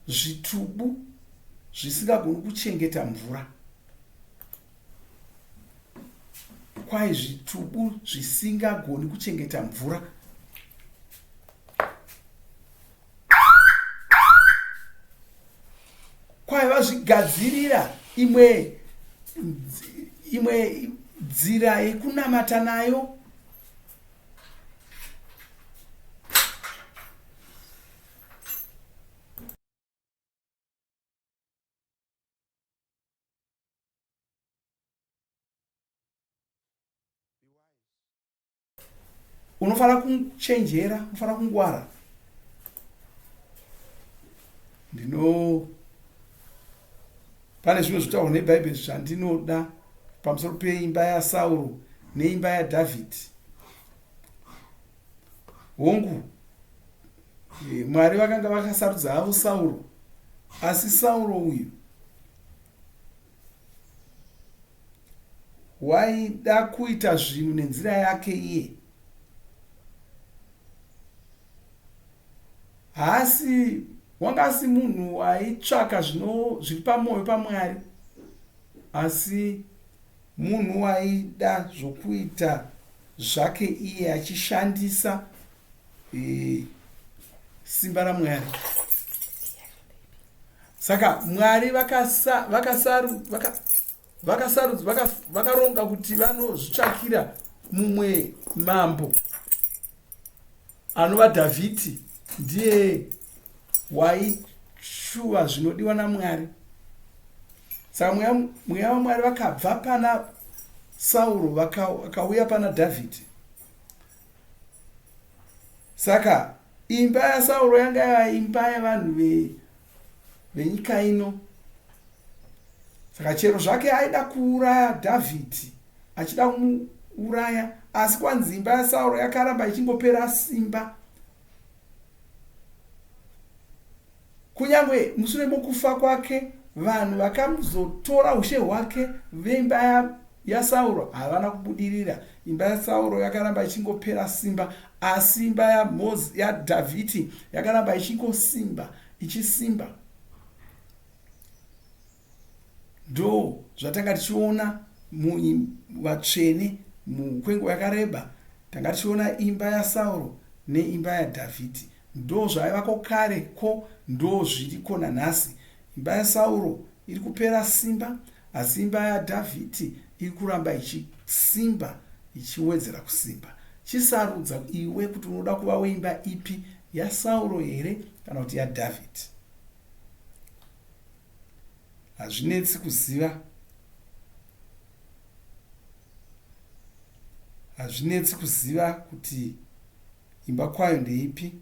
zvitubu zvisingagoni kuchengeta mvura. Kwai zvitubu zvisingagoni kuchengeta mvura. Kwai vazvigadzirira imwe imwe nzira yekunamata nayo. Unofanira kuchenjera, unofanira kungwara. Ndino pane zvimwe zvitaurwa neBhaibheri zvandinoda pamusoro peimba yaSauro neimba yaDhavhidhi. Hongu, eh, Mwari vakanga vakasarudza havo Sauro, asi Sauro uyu Waida kuita zvinhu nenzira yake iye. Haasi wanga asi munhu aitsvaka zvino zviri pamwoyo paMwari asi munhu waida zvokuita zvake iye achishandisa e, simba raMwari. Saka Mwari vakaronga kuti vanozvitsvakira mumwe mambo anova Dhavhidhi, ndiye waishuva zvinodiwa naMwari. Saka mweya waMwari vakabva pana Sauro vakauya pana Dhavhidhi. Saka imba yaSauro yanga yava imba yevanhu venyika ino. Saka chero zvake aida kuuraya Dhavhidhi, achida kumuuraya, asi kwanzi imba yaSauro yakaramba ichingopera simba. Kunyange mushure mokufa kwake, vanhu vakazotora ushe hwake veimba yaSauro havana kubudirira. Imba yaSauro yakaramba ichingopera simba, asi imba yaDhavhidhi yakaramba ichingosimba, ichisimba. Ndo zvatanga tichiona muvatsvene kwenguva yakareba. Tanga tichiona imba yaSauro neimba yaDhavhidhi. Ndozvaivako kare ko ndozviriko nanhasi. Imba yaSauro iri kupera simba asi imba yaDhavhidhi iri kuramba ichisimba ichiwedzera kusimba. Chisarudza iwe kuti unoda kuva weimba ipi, yaSauro here kana kuti yaDhavhidhi. Hazvinetsi kuziva. Hazvinetsi kuziva kuti imba kwayo ndeipi.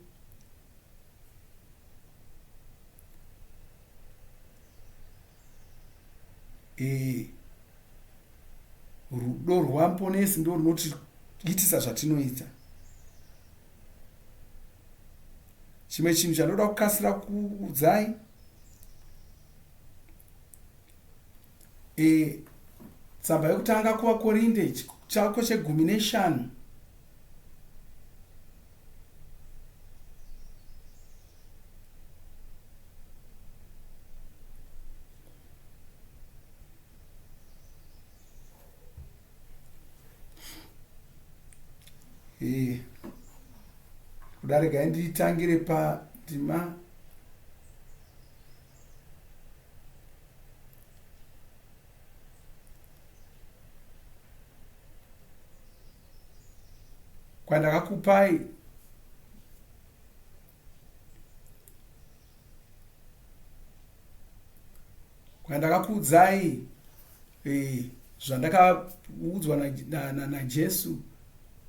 E, rudo rwaMuponesi ndo runotiitisa zvatinoita. Chimwe chinhu chandoda kukasira kuudzai e, tsamba yokutanga kuvaKorinde chako chegumi neshanu Eh, kuda regai nditangire pandima kwandakakupai kwandakakuudzai eh, zvandakaudzwa naJesu na, na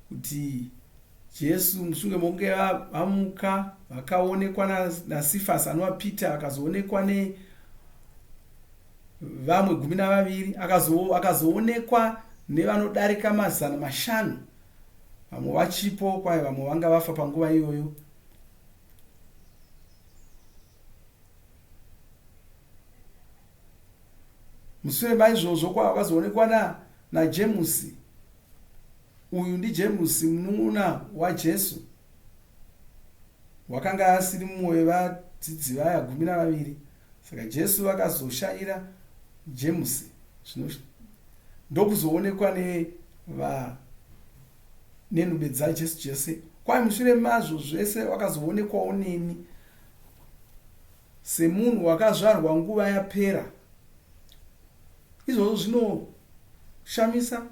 kuti Jesu mushure mokunge vamuka vakaonekwa naSifasi anova Peter akazoonekwa nevamwe 12 akazoonekwa nevanodarika 500 vamwe vachipo kwaye vamwe vanga vafa panguva iyoyo. Mushure maizvozvo kwakazoonekwa naJemusi. Uyu ndiJemusi munun'una waJesu wakanga asiri mumwe wevadzidzi vaya 12. Saka Jesu vakazoshanyira Jemusi zvino ndokuzoonekwa neva nenhumbe dzaJesu jese. Kwai mushure mazvo zvese wakazoonekwawo neni semunhu wakazvarwa nguva yapera. Izvozvo zvinoshamisa.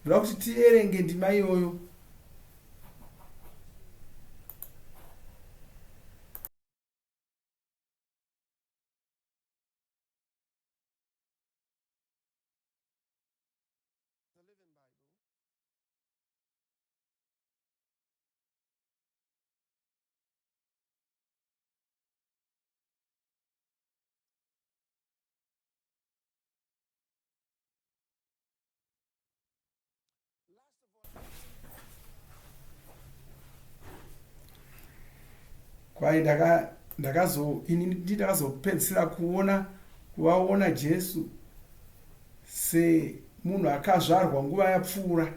Ndoda kuti tiverenge ndima iyoyo. Kwai ndakazo ini ndakazopedzisira kuona kuvaona Jesu semunhu akazvarwa nguva yapfuura.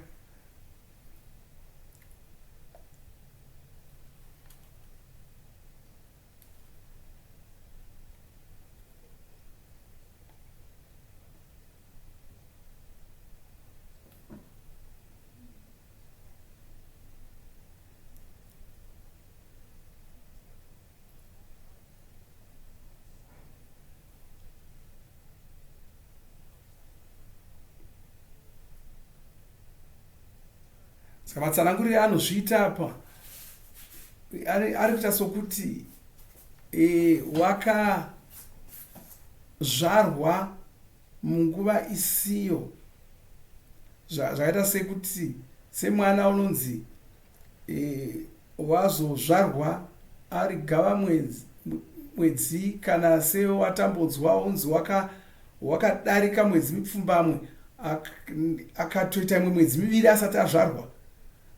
Saka matsanangurire anozviita apa ari kuita sokuti e, wakazvarwa munguva isiyo zvakaita sekuti semwana unonzi e, wazozvarwa ari gava mwedzi, mwedzi kana sewatambudzwa unzi wakadarika waka mwedzi mipfumbamwe akatoita imwe mwedzi miviri asati azvarwa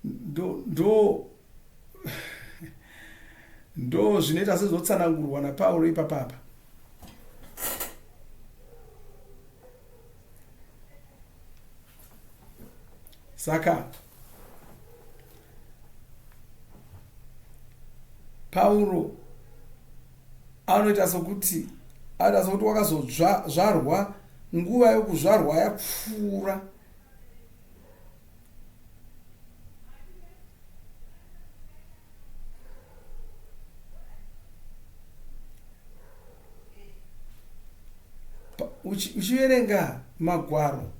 ndo, ndo ndo zvinoita sezvotsanangurwa naPauro ipapapa. Saka Pauro anoita sokuti anoita sokuti wakazozvarwa nguva yokuzvarwa yapfuura. Uchiverenga magwaro,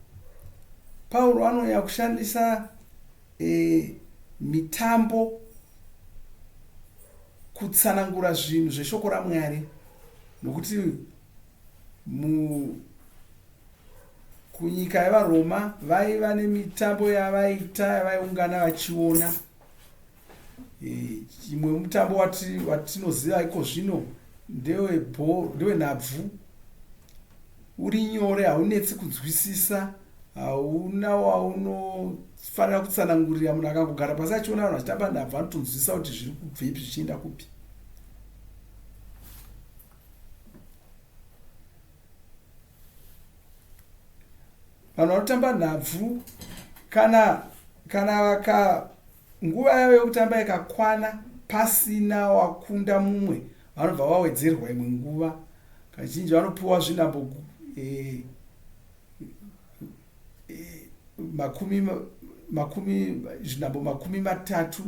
Pauro anonyanya kushandisa e, mitambo. kutsanangura zvinhu zveshoko raMwari nokuti mu kunyika yevaRoma vaiva nemitambo yavaita yavaiungana vachiona. E, imwe mutambo watinoziva iko zvino ndewenhabvu uri nyore haunetsi kunzwisisa hauna waunofanira kutsanangurira munhu akangogara pasi achiona vanhu vachitamba nhabvu anotonzwisisa kuti zviri kubvepi zvichienda kupi Vanhu vanotamba nhabvu kana kana vaka nguva yavo yekutamba ikakwana pasina wakunda mumwe vanobva vawedzerwa imwe nguva. Kazhinji vanopiwa zvinhambo e, e, makumi makumi zvinhambo 30.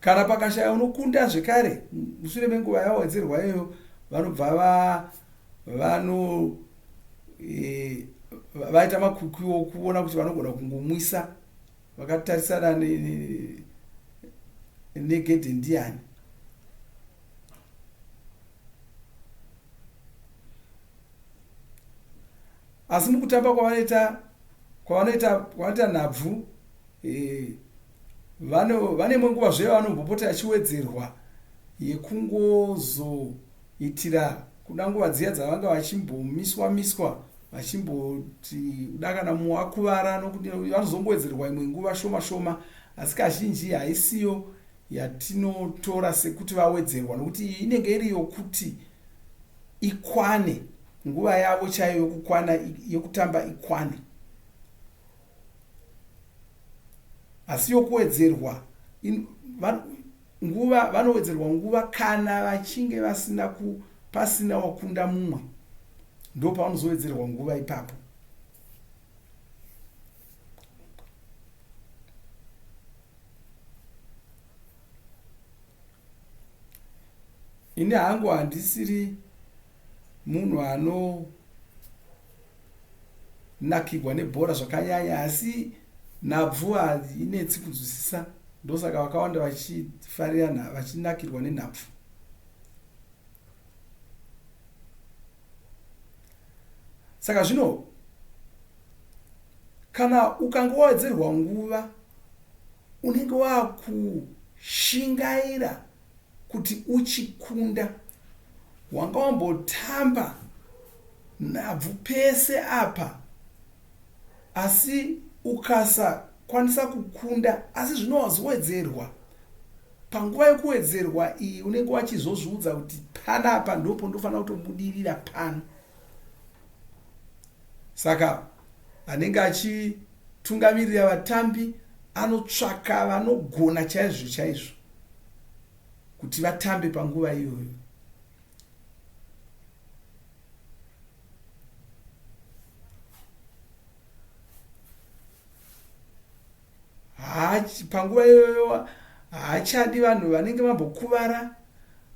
Kana pakashaya unokunda zvekare mushure menguva yawedzerwa iyoyo vanobva va vano e, vaita makwikwi okuona kuti vanogona kungomwisa vakatarisana negedhe ne, ne ndiyani. Asi mukutamba kwavanoita kwavanoita kwavanoita nhabvu eh, vano vane imwe nguva zve vanombopota yachiwedzerwa yekungozoitira kuda nguva dziya dzavanga vachimbomiswa miswa vachimboti kuda kana mumwe akuvara nokuti vanozongowedzerwa imwe nguva shoma shoma asi kazhinji haisiyo yatinotora sekuti vawedzerwa nokuti iyi inenge iri yokuti ikwane nguva yavo chaiyo yokukwana yokutamba ikwane asi yokuwedzerwa nguva vanowedzerwa nguva kana vachinge vasina ku pasina wakunda mumwe ndopavanozowedzerwa nguva ipapo. Ini hangu handisiri munhu anonakigwa nebhora zvakanyanya asi nhabvu hainetsi kunzwisisa ndosaka vakawanda vachifarira vachinakirwa nenhabvu. Saka zvino kana ukange wawedzerwa nguva unenge wakushingaira kuti uchikunda. Wanga wambotamba nhabvu pese apa asi ukasakwanisa kukunda asi zvino wazowedzerwa. Panguva yekuwedzerwa iyi unenge wachizozviudza kuti panapa ndopo ndofanira kutobudirira pano. Saka anenge achitungamirira vatambi anotsvaka vanogona chaizvo chaizvo kuti vatambe panguva iyoyo. Panguva iyoyo haachadi vanhu vanenge vambokuvara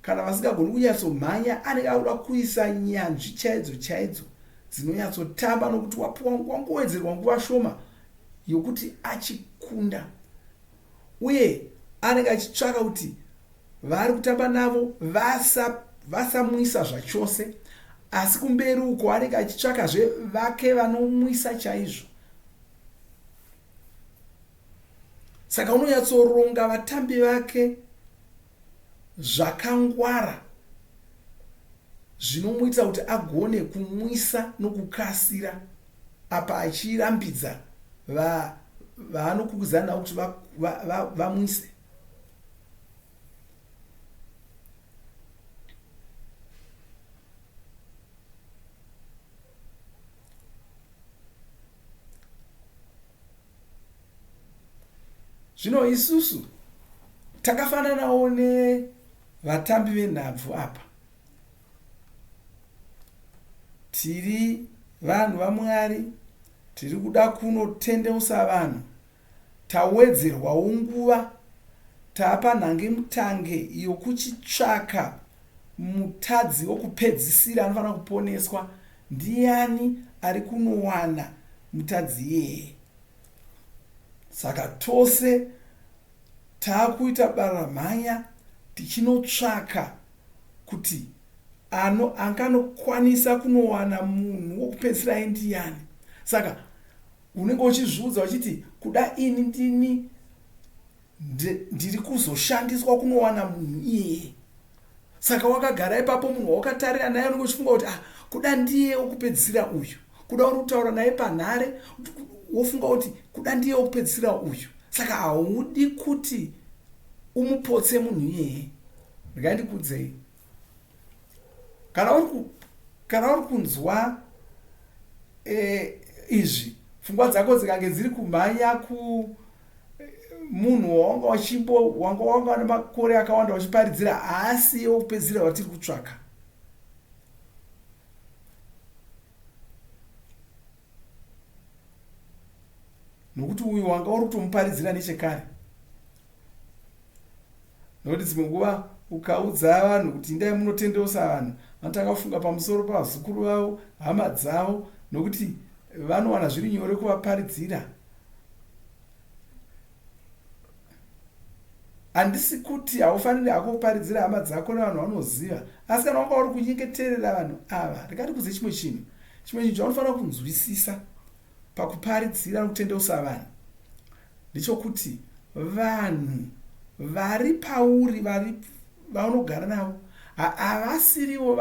kana vasingagoni kunyatsomhanya anenge akuda kuisa nyanzvi chaidzo chaidzo dzinonyatsotamba nokuti wapuwa wangowedzerwa nguva shoma yokuti achikunda uye anenge achitsvaka kuti vaari kutamba navo vasamwisa vasa zvachose asi kumberi uko anenge achitsvakazve vake vanomwisa chaizvo Saka unonyatsoronga vatambi vake zvakangwara zvinomuitira kuti agone kumwisa nokukasira apa achirambidza vaanokwikwidzana navo kuti vamwise. Zvino isusu takafananawo nevatambi venhabvu apa. Tiri vanhu vaMwari, tiri kuda kunotendeusa vanhu. Tawedzerwawo nguva, tapa nhangemutange yokuchitsvaka mutadzi wokupedzisira anofanira kuponeswa. Ndiyani ari kunowana mutadzi iyeye. Saka tose taakuita baramhanya tichinotsvaka kuti ano anganokwanisa kunowana munhu wokupedzisira ndiyani. Saka unenge uchizviudza uchiti kuda ini ndini ndiri kuzoshandiswa kunowana munhu iyeye. Saka wakagara ipapo munhu wawakatarira naye unenge uchifunga kuti ah, kuda ndiye wokupedzisira uyu. Kuda uri kutaura naye panhare wofunga kuti kuda ndiye wokupedzisira uyu. Saka haudi kuti umupotse munhu iyeye. Regai ndikuudzei, kana uri kunzwa izvi, pfungwa dzako dzikange dziri kumhanya ku munhu wawanga uchimbo wanga wanga nemakore akawanda uchiparidzira, haasi wokupedzisira watiri kutsvaka. Nokuti uyu wanga uri kutomuparidzira nechekare. Nokuti dzimwe nguva ukaudza vanhu kuti indai munotendeusa vanhu, vanotanga kufunga pamusoro pavazukuru vavo, hama dzavo, nokuti vanowana zviri nyore kuvaparidzira. Handisi kuti haufaniri hako kuparidzira hama dzako nevanhu vaunoziva, asi kana wanga uri kunyengeterera vanhu ava, rega ndikuudze chimwe chinhu. Chimwe chinhu chaunofanira kunzwisisa pakuparidzira nokutendeusa vanhu ndechokuti vanhu vari pauri, vari vaunogara navo, havasirivo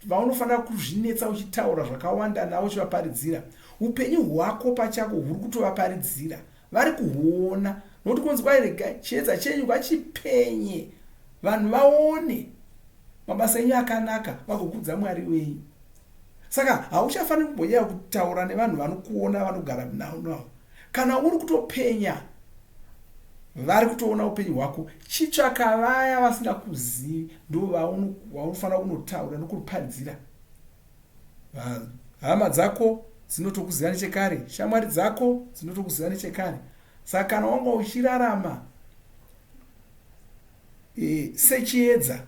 vaunofanira kuzvinetsa uchitaura zvakawanda navo uchivaparidzira. Upenyu hwako pachako huri kutovaparidzira. Vari kuhuona. Nokuti kunzi kwai rega chiedza chenyu ngachipenye, vanhu vaone mabasa enyu akanaka vagokudza Mwari wenyu. Saka hauchafaniri kumbonyanya kutaura nevanhu vanokuona vanogara navo. Kana uri kutopenya, vari kutoona upenyu hwako. Chitsvaka vaya vasingakuzivi, ndo vaunofanira kunotaura nokuparidzira. Hama dzako dzinotokuziva nechekare, shamwari dzako dzinotokuziva nechekare. Saka kana wanga uchirarama sechiedza,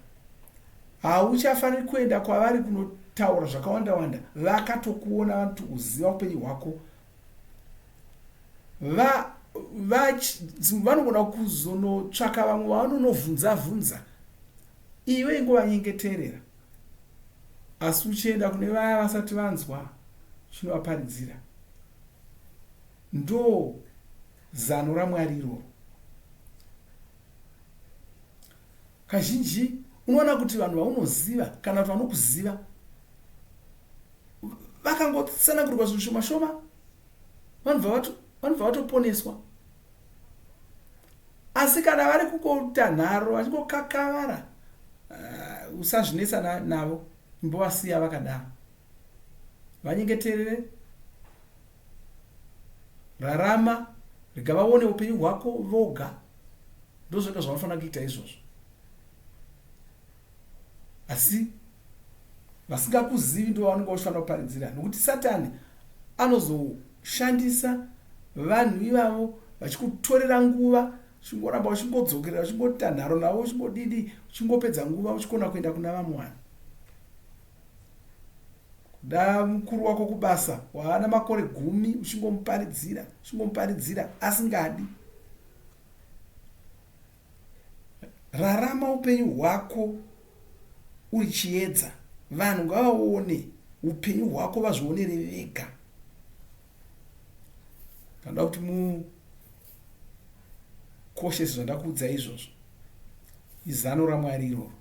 hauchafaniri kuenda kwavari kunotaura zvakawanda wanda. Vakatokuona, vanotokuziva upenyu hwako. Vanogona kuzonotsvaka vamwe vavanonovhunza vhunza, iwe ingovanyengeterera, asi uchienda kune vaya vasati vanzwa chinovaparidzira. Ndo zano raMwari iroro. Kazhinji unoona kuti vanhu vaunoziva kana kuti vanokuziva vakangotsanangurirwa zvinhu shoma shoma, vanobva vatoponeswa. Asi kana vari kungoita nharo vachingokakavara, usazvinetsa navo, imbovasiya vakadaro. Vanyengeterere, rarama, rega vaone upenyu hwako voga. Ndozvega zvavanofanira kuita izvozvo. Asi vasingakuzivi ndo vavanenge vachifanira kuparidzira, nokuti Satani anozoshandisa vanhu ivavo vachikutorera nguva, uchingoramba uchingodzokerera, uchingoita nharo navo, uchingodidi, uchingopedza nguva uchikona kuenda kuna vamwe vanhu. Kuda mukuru wako kubasa waana makore 10 uchingomuparidzira, uchingomuparidzira asingadi. Rarama upenyu hwako uri chiedza. Vanhu ngavaone upenyu hwako vazvionere vega. Ndinoda kuti mukoshese zvandakuudzai izvozvo. Izano raMwari iroro.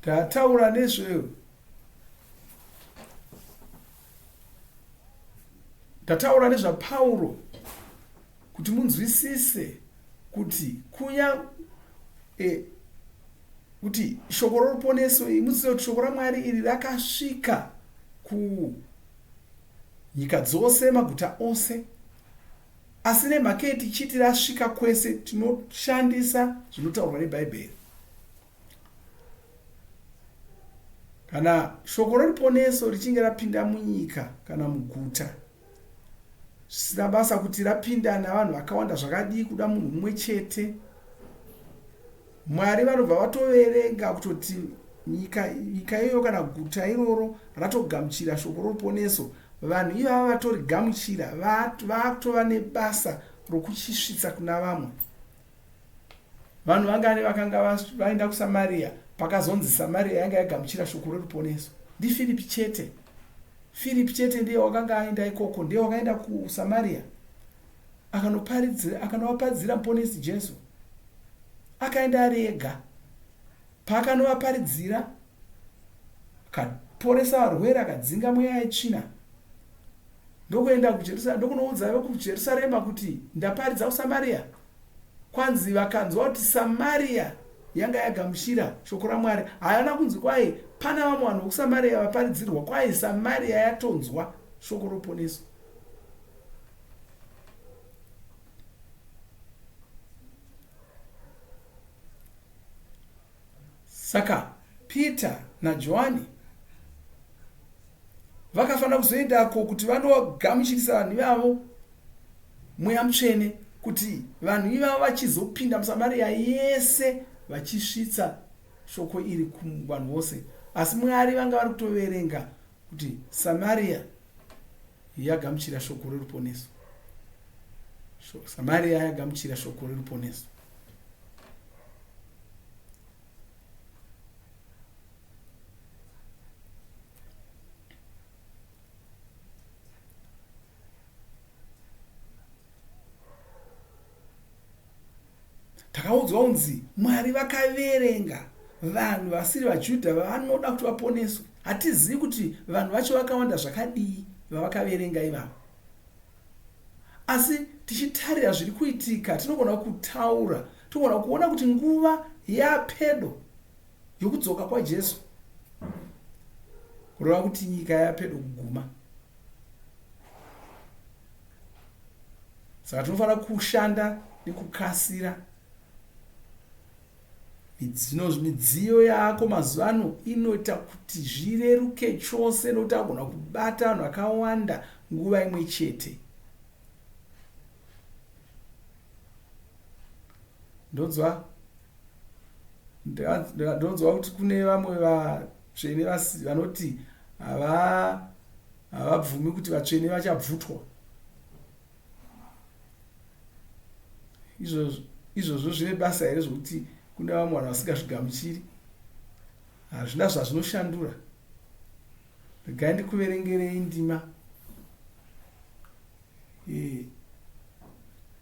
Ndataura nezve Ndataura nezvaPauro kuti munzwisise kuti kunya kuti shoko roruponeso, munzwisise kuti shoko raMwari iri rakasvika kunyika dzose, maguta ose. Asi nemhaka yei tichiti rasvika kwese, tinoshandisa zvinotaurwa neBhaibheri. Kana shoko roruponeso richinge rapinda munyika kana muguta, Zvisina basa kuti rapinda navanhu vakawanda zvakadii kuda munhu mumwe chete. Mwari vanobva vatoverenga kutoti nyika nyika iyoyo kana guta iroro ratogamuchira shoko roruponeso. Vanhu ivava vatorigamuchira vakutova nebasa rokuchisvitsa kuna vamwe. Vanhu vangani vakanga vaenda kuSamaria pakazonzi Samaria yanga yagamuchira shoko reruponeso? NdiFiripi chete. Firipi chete ndiye wakanga aenda ikoko, ndiye wakaenda kuSamaria akanoparidzira akanovaparidzira muponesi Jesu. Akaenda ari ega. Paakanovaparidzira akaporesa varwere, akadzinga mweya yetsvina. Ndokuenda kuJerusarema, ndokunoudza vekuJerusarema kuti ndaparidza kuSamaria. Kwanzi vakanzwa kuti Samaria yanga yagamuchira shoko raMwari. Haana kunzi kwai pana vamwe vanhu vokuSamaria vaparidzirwa, kwai Samaria yatonzwa shoko roponeso. Saka Peter naJohani vakafanira kuzoendako kuti vanogamuchirisa vanhu ivavo mweya mutsvene kuti vanhu ivavo vachizopinda muSamaria yese vachisvitsa shoko iri kuvanhu vose. Asi Mwari vanga vari kutoverenga kuti Samaria yagamuchira shoko reruponeso. Samaria yagamuchira shoko reruponeso. Takaudzwa kunzi Mwari vakaverenga vanhu vasiri vaJudha vavanoda kuti vaponeswe. Hatizivi kuti vanhu vacho vakawanda zvakadii vavakaverenga ivavo. Asi tichitarira zviri kuitika tinogona kutaura, tinogona kuona kuti nguva yapedo yokudzoka kwaJesu. Kureva kuti nyika yapedo kuguma. Saka tinofanira kushanda nekukasira. Midziyo yako mazuva ano inoita kuti zvireruke chose nokuti agona kubata vanhu vakawanda nguva imwe chete. Ndonzwa ndonzwa kuti kune vamwe vatsvene vanoti havabvumi kuti vatsvene vachabvutwa. Izvozvo izvozvo zvine basa here zvokuti kune vamwe vanhu vasingazvigamuchiri? Hazvina zvazvinoshandura. Regai ndikuverengerei ndima e,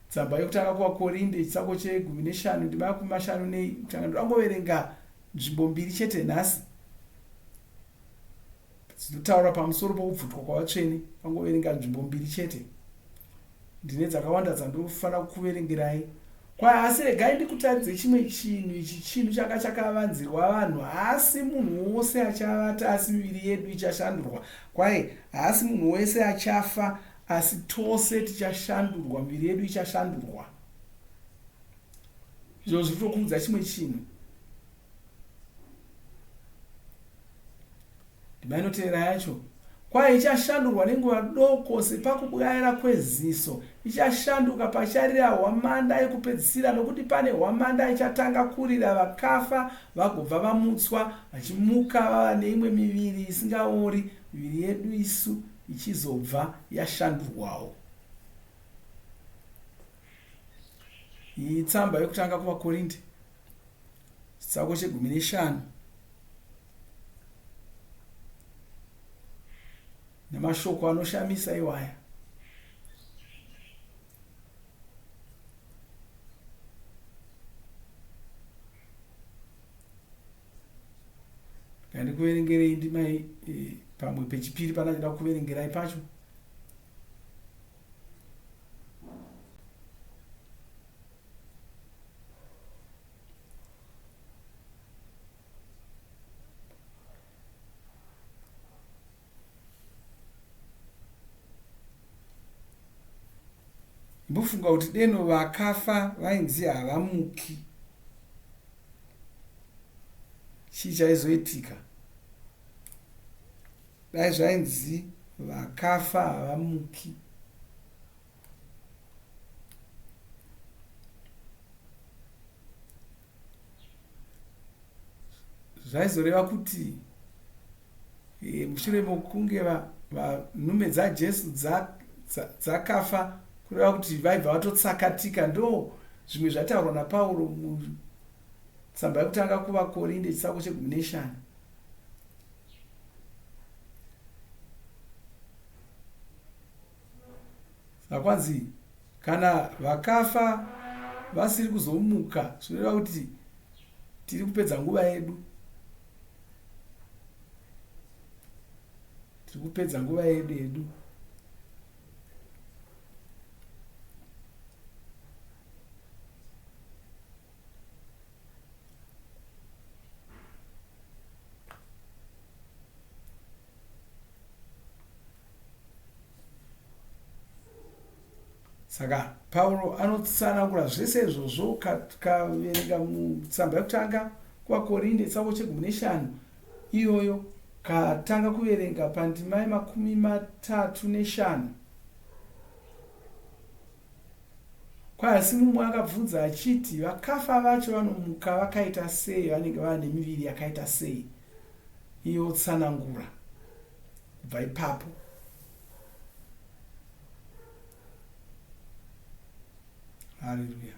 tsamba yekutanga kuvaKorinde chitsauko chegumi neshanu ndima yakumi mashanu nei kutanga. Ndodangoverenga nzvimbo mbiri chete nhasi dzinotaura pamusoro pokubvutwa kwavatsvene. Vangoverenga nzvimbo mbiri chete. Ndine dzakawanda dzandofanira kukuverengerai. Kwai asi regai ndikutaridze chimwe chinhu ichi chinhu changa chakavanzirwa vanhu. Haasi munhu wose achavata asi miviri yedu ichashandurwa. Kwai haasi munhu wese achafa asi tose tichashandurwa, miviri yedu ichashandurwa. Izvozvo zviri kutokuudza chimwe chinhu. Ndima inotevera yacho, Kwai ichashandurwa nenguva doko sepakubwaira kweziso, ichashanduka pacharira hwamanda yekupedzisira, nokuti pane hwamanda ichatanga kurira vakafa vagobva vamutswa, vachimuka vava neimwe miviri isingaori, miviri yedu isu ichizobva yashandurwawo. Iyi itsamba yokutanga kuvaKorinte, chitsauko chegumi neshanu. Nemashoko anoshamisa iwaya. Ngandikuverengerei ndima e, pamwe pechipiri panachida kuverengerai pacho. Imbofunga kuti deno vakafa vainzi havamuki. Chii chaizoitika? Dai zvainzi vakafa havamuki. Zvaizoreva kuti e, mushure mokunge nhume dzaJesu dzakafa kureva kuti vaibva vatotsakatika. Ndo zvimwe zvataurwa naPauro mutsamba yekutanga kuvaKorinde chitsauko chegumi neshanu. Saka kwanzi kana vakafa vasiri kuzomuka zvinoreva kuti tiri kupedza nguva yedu. Tiri kupedza nguva yedu yedu. Saka Pauro anotsanangura zvese izvozvo kaverenga mutsamba yekutanga kuvaKorinde chitsauko chegumi neshanu iyoyo katanga kuverenga pandima yemakumi matatu neshanu. Kwai asi mumwe akabvunza achiti, Vakafa vacho vanomuka vakaita sei, vanenge vava nemiviri yakaita sei? Iye otsanangura kubva ipapo. Haleluya.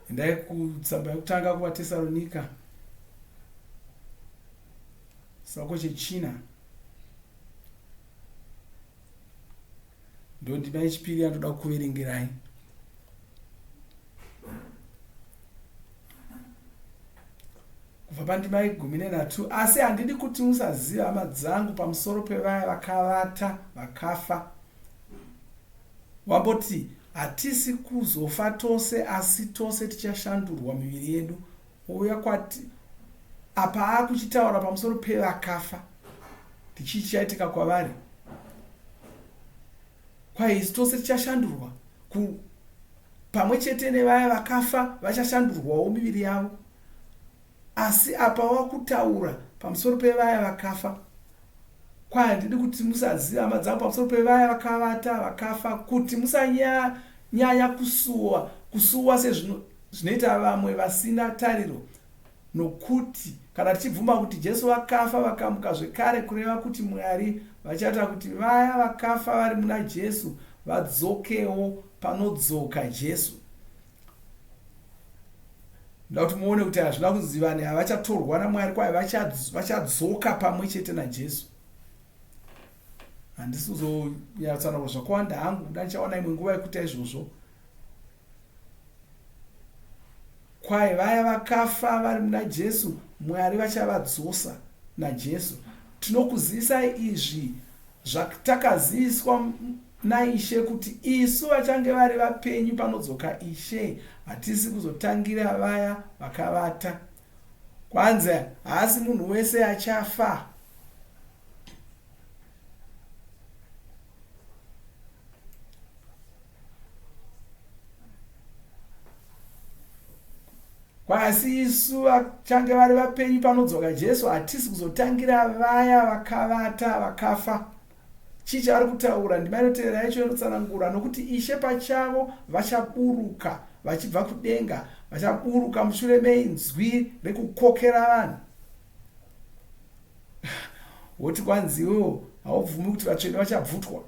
Endai kutsamba yekutanga kuvaTesaronika chitsauko chechina ndondima yechipiri yandoda kukuverengerai. Kubva pandima yegumi nenhatu, Asi handidi kuti musaziva, hama dzangu, pamusoro pevaya vakavata, vakafa. Wamboti, Hatisi kuzofa tose, asi tose tichashandurwa miviri yedu. Ouya kwati, apa akuchitaura pamusoro pevakafa. Ndichii chichaitika kwavari? Kwai isu tose tichashandurwa ku, pamwe chete nevaya vakafa vachashandurwawo miviri yavo. Asi apa wakutaura pamusoro pevaya vakafa. Kwai handidi kuti musaziva, hama dzangu, pamusoro pevaya vakavata vakafa, kuti musanyanya kusuwa, kusuwa sezvinoita vamwe vasina tariro. Nokuti kana tichibvuma kuti Jesu vakafa vakamuka zvekare, kureva kuti Mwari vachaita kuti vaya vakafa vari muna Jesu vadzokewo panodzoka Jesu. Ndoda kuti muone kuti hazvina kunzi vanhu havachatorwa naMwari kwaye vachadzoka pamwe chete naJesu. Handisi kuzonyatsanangura zvakawanda hangu, kuda ndichawana imwe nguva yekuita izvozvo. Kwahi vaya vakafa vari muna Jesu, Mwari vachavadzosa naJesu. Tinokuzivisai izvi zvatakaziviswa naIshe, kuti isu vachange vari vapenyu panodzoka Ishe, hatisi kuzotangira vaya vakavata. Kwanzi haasi munhu wese achafa. Asi isu vachange vari vapenyu panodzoka Jesu hatisi kuzotangira vaya vakavata vakafa. Chii chavari kutaura? Ndima inotevera yacho inotsanangura, Nokuti Ishe pachavo vachaburuka vachibva kudenga, vachaburuka mushure meinzwi rekukokera vanhu. Woti kwanzi iwewo haubvumi kuti vatsvene vachabvutwa.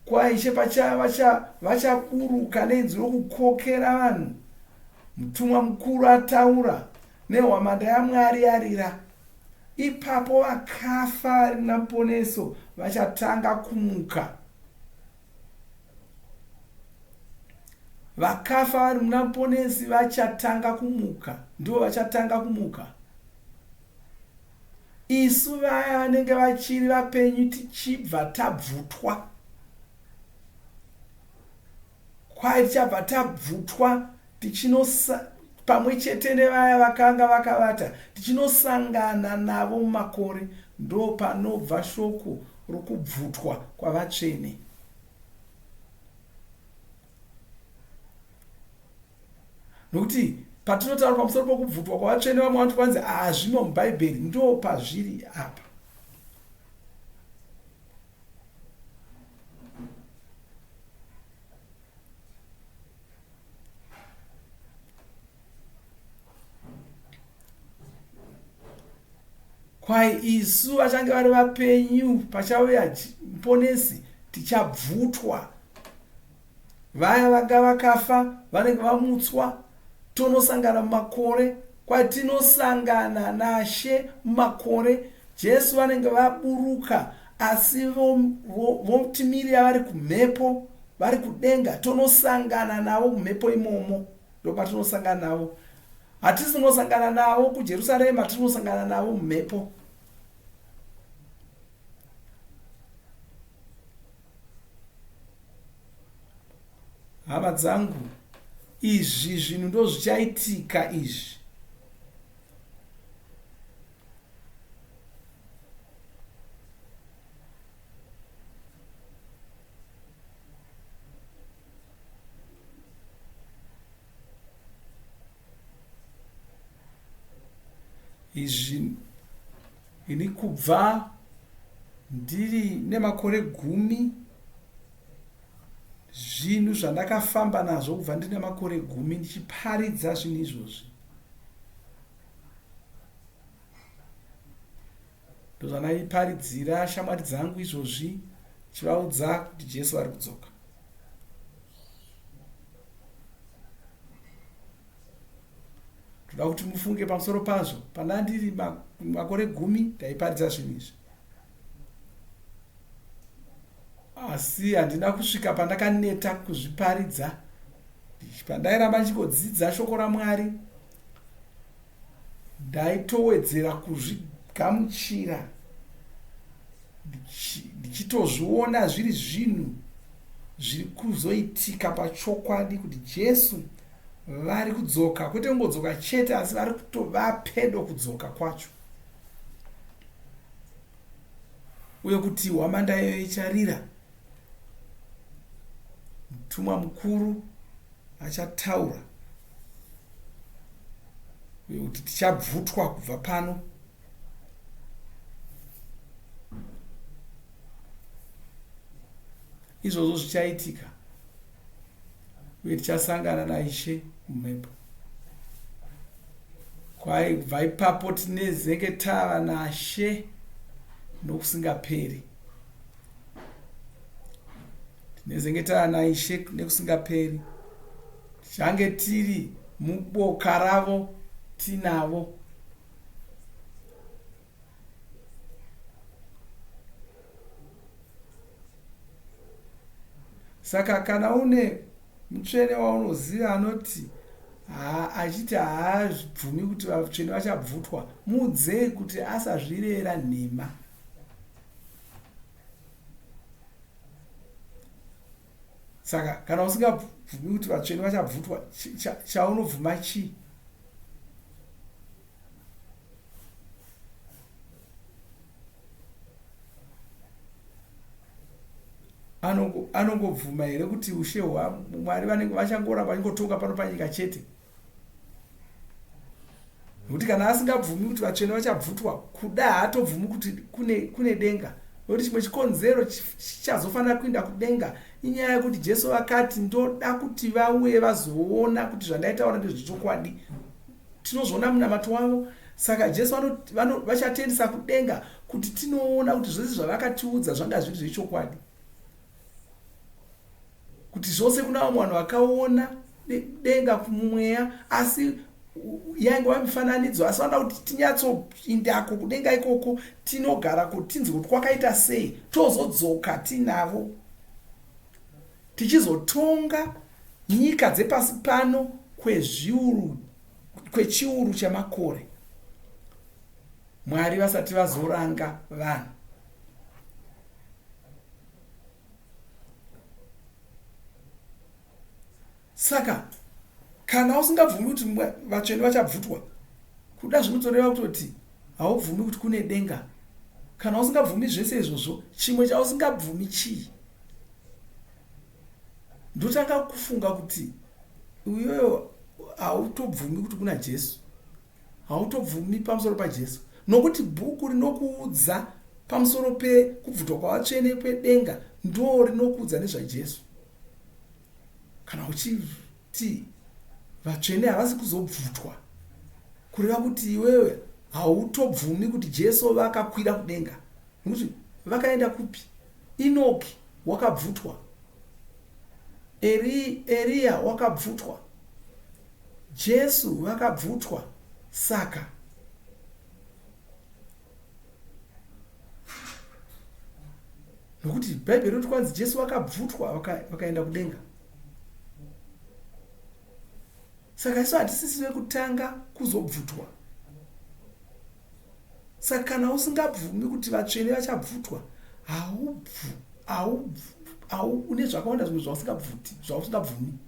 Kwaishe vachaburuka neinzwi rokukokera vanhu. Mutumwa mukuru ataura, nehwamanda yaMwari yarira. Ipapo vakafa vari muna Muponeso vachatanga kumuka. Vakafa vari muna Muponesi vachatanga kumuka. Ndivo vachatanga kumuka. Isu vaya vanenge vachiri vapenyu tichibva tabvutwa. Kwai tichabva tabvutwa tichinosa pamwe chete nevaya vakanga vakavata tichinosangana navo mumakore. Ndopanobva shoko rokubvutwa kwavatsvene. Nokuti patinotaura pamusoro pokubvutwa kwavatsvene vamwe vanoti kwanzi hazvimo muBhaibheri. Ndopazviri apa. Kwai isu vachange vari vapenyu pachauya Muponesi tichabvutwa. Vaya vanga vakafa vanenge vamutswa tonosangana mumakore. Kwatinosangana naShe mumakore, Jesu vanenge vaburuka asi votimirira vari kumhepo, vari kudenga, tonosangana navo mumhepo imomo. Ndopatinosangana navo. Hatisi kunosangana navo kuJerusarema, tiri kunosangana navo mumhepo. Hama dzangu, izvi zvinhu ndozvichaitika izvi. Izvi ini kubva ndiri nemakore gumi zvinhu zvandakafamba nazvo kubva ndine makore gumi ndichiparidza zvinhu izvozvi Ndozvandaiparidzira shamwari dzangu izvozvi ndichivaudza kuti Jesu vari kudzoka. Ndoda kuti mufunge pamusoro pazvo. Pandandiri makore gumi ndaiparidza zvinhu izvi. Asi handina kusvika pandakaneta kuzviparidza. Pandairamba ndichingodzidza shoko raMwari Ndaitowedzera kuzvigamuchira ndichitozviona zviri zvinhu zviri kuzoitika pachokwadi kuti Jesu vari kudzoka, kwete kungodzoka chete asi vari kutova pedo kudzoka kwacho, uye kuti hwamanda iyoyo icharira, mutumwa mukuru achataura uye kuti tichabvutwa kubva pano. Izvozvo zvichaitika uye tichasangana naIshe mumhepo. Kwai kubva ipapo tinezenge tava naShe nokusingaperi. Tinezenge tava naIshe nekusingaperi. Tichange tiri muboka ravo tinavo. Saka kana une mutsvene waunoziva anoti achiti haabvumi kuti vatsvene vachabvutwa, muudzei kuti asazvirevera nhema. Saka kana usingabvumi kuti vatsvene vachabvutwa, chaunobvuma chii? Anongobvuma here kuti ushe hwaMwari vanenge vachangoramba vachingotonga pano panyika chete? Nokuti kana asingabvumi kuti vatsvene vachabvutwa, kuda haatobvumi kuti kune, kune denga. Nokuti chimwe chikonzero chichazofanira kuinda kudenga inyaya yekuti Jesu vakati, ndoda kuti vauye vazoona kuti zvandaitaura ndezvechokwadi. Tinozviona munamato wavo. Saka Jesu vachatendisa kudenga kuti tinoona kuti zvese zvavakatiudza zvanga zviri zvechokwadi. Kuti zvose kuna vamwe vanhu vakaona denga mumweya asi yaingova mifananidzo asi vanoda kuti tinyatsoindako kudenga ikoko tinogarako tinzwe kuti kwakaita sei tozodzoka tinavo tichizotonga nyika dzepasi pano kwezviuru kwechiuru chamakore Mwari vasati vazoranga vanhu. Saka kana usingabvumi kuti vatsvene vachabvutwa, kuda zvinotoreva kutoti haubvumi kuti kune denga. Kana usingabvumi zvese izvozvo, chimwe chausingabvumi chii? Ndotanga kufunga kuti iwewe hautobvumi kuti kuna Jesu. Hautobvumi pamusoro paJesu, nokuti bhuku rinokuudza pamusoro pekubvutwa kwavatsvene kwedenga ndo rinokuudza nezvaJesu. Kana uchiti vatsvene havasi kuzobvutwa, kureva kuti iwewe Hautobvumi kuti Jesu vakakwira kudenga. Nokuti vakaenda kupi? Enoki wakabvutwa. Eri, Eriya wakabvutwa. Jesu vakabvutwa. Saka nokuti Bhaibheri rinoti kwanzi Jesu vakabvutwa vakaenda kudenga. Saka isu hatisisi vekutanga kuzobvutwa. Saka kana usingabvumi kuti vatsvene vachabvutwa, haubvu, haubvu, hau, une zvakawanda zvimwe zvausingabvuti, zvausingabvumi.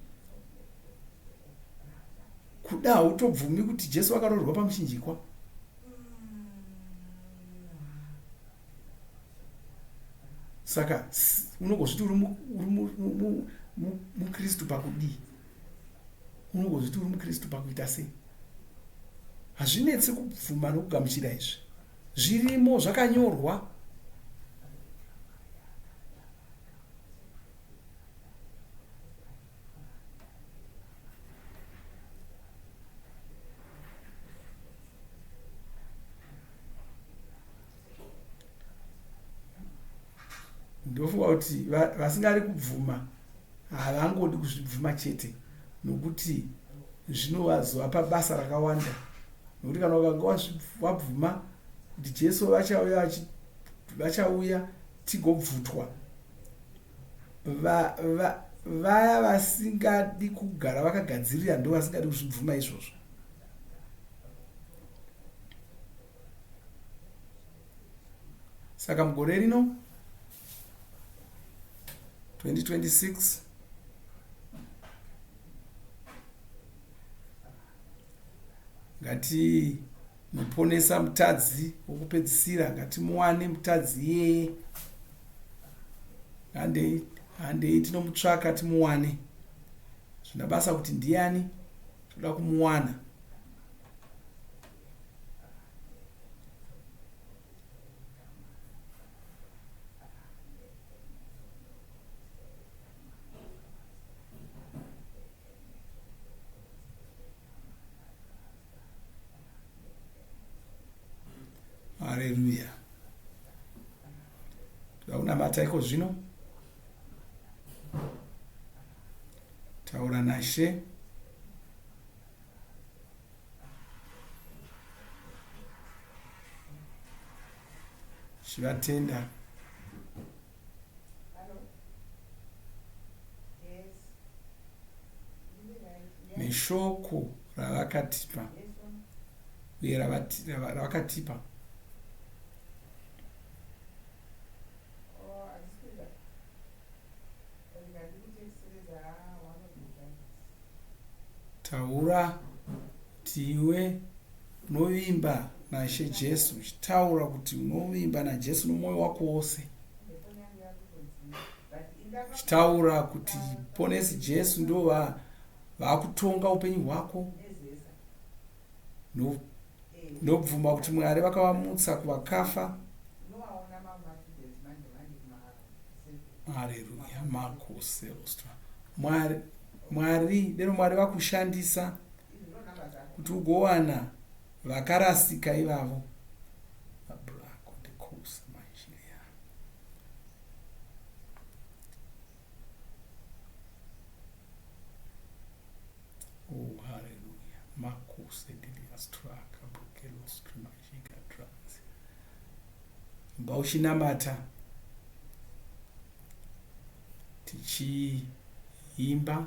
Kuda hautobvumi kuti Jesu akaroorwa pamuchinjikwa. Saka unogozviti uri muKristu pakudii? Unogozviti uri muKristu pakuita sei? Hazvinetsi kubvuma nokugamuchira izvi. Zvirimo, zvakanyorwa. Ndofunga kuti vasingadi kubvuma havangodi kuzvibvuma chete nokuti zvinovazovapa basa rakawanda nokuti kana ukanga wabvuma kuti Jesu vachauya vachauya tigobvutwa va, va, vaya vasingadi kugara vakagadzirira ndo vasingadi kuzvibvuma izvozvo. Saka mugore rino 2026 ngatimuponesa mutadzi wokupedzisira, ngatimuwane mutadzi iyeye. Handei, handei tinomutsvaka timuwane. Zvina basa kuti ndiyani, toda kumuwana. Haleluya. Toda kunamata iko zvino. Taura naShe. Chivatenda. Neshoko ravakatipa uye ravakatipa. Taura kuti iwe unovimba naShe Jesu, uchitaura kuti unovimba naJesu nomwoyo wako wose, uchitaura kuti Ponesi Jesu ndo vakutonga upenyu hwako. Ndobvuma kuti Mwari vakavamutsa kuvakafa. Haleluya. Makoselostra. Mwari, Mwari, deno Mwari vakushandisa kuti ugowana vakarasika ivavo. Oh, hallelujah. Makose diliastraka bukelostrimajika trans. Mba uchinamata tichiimba.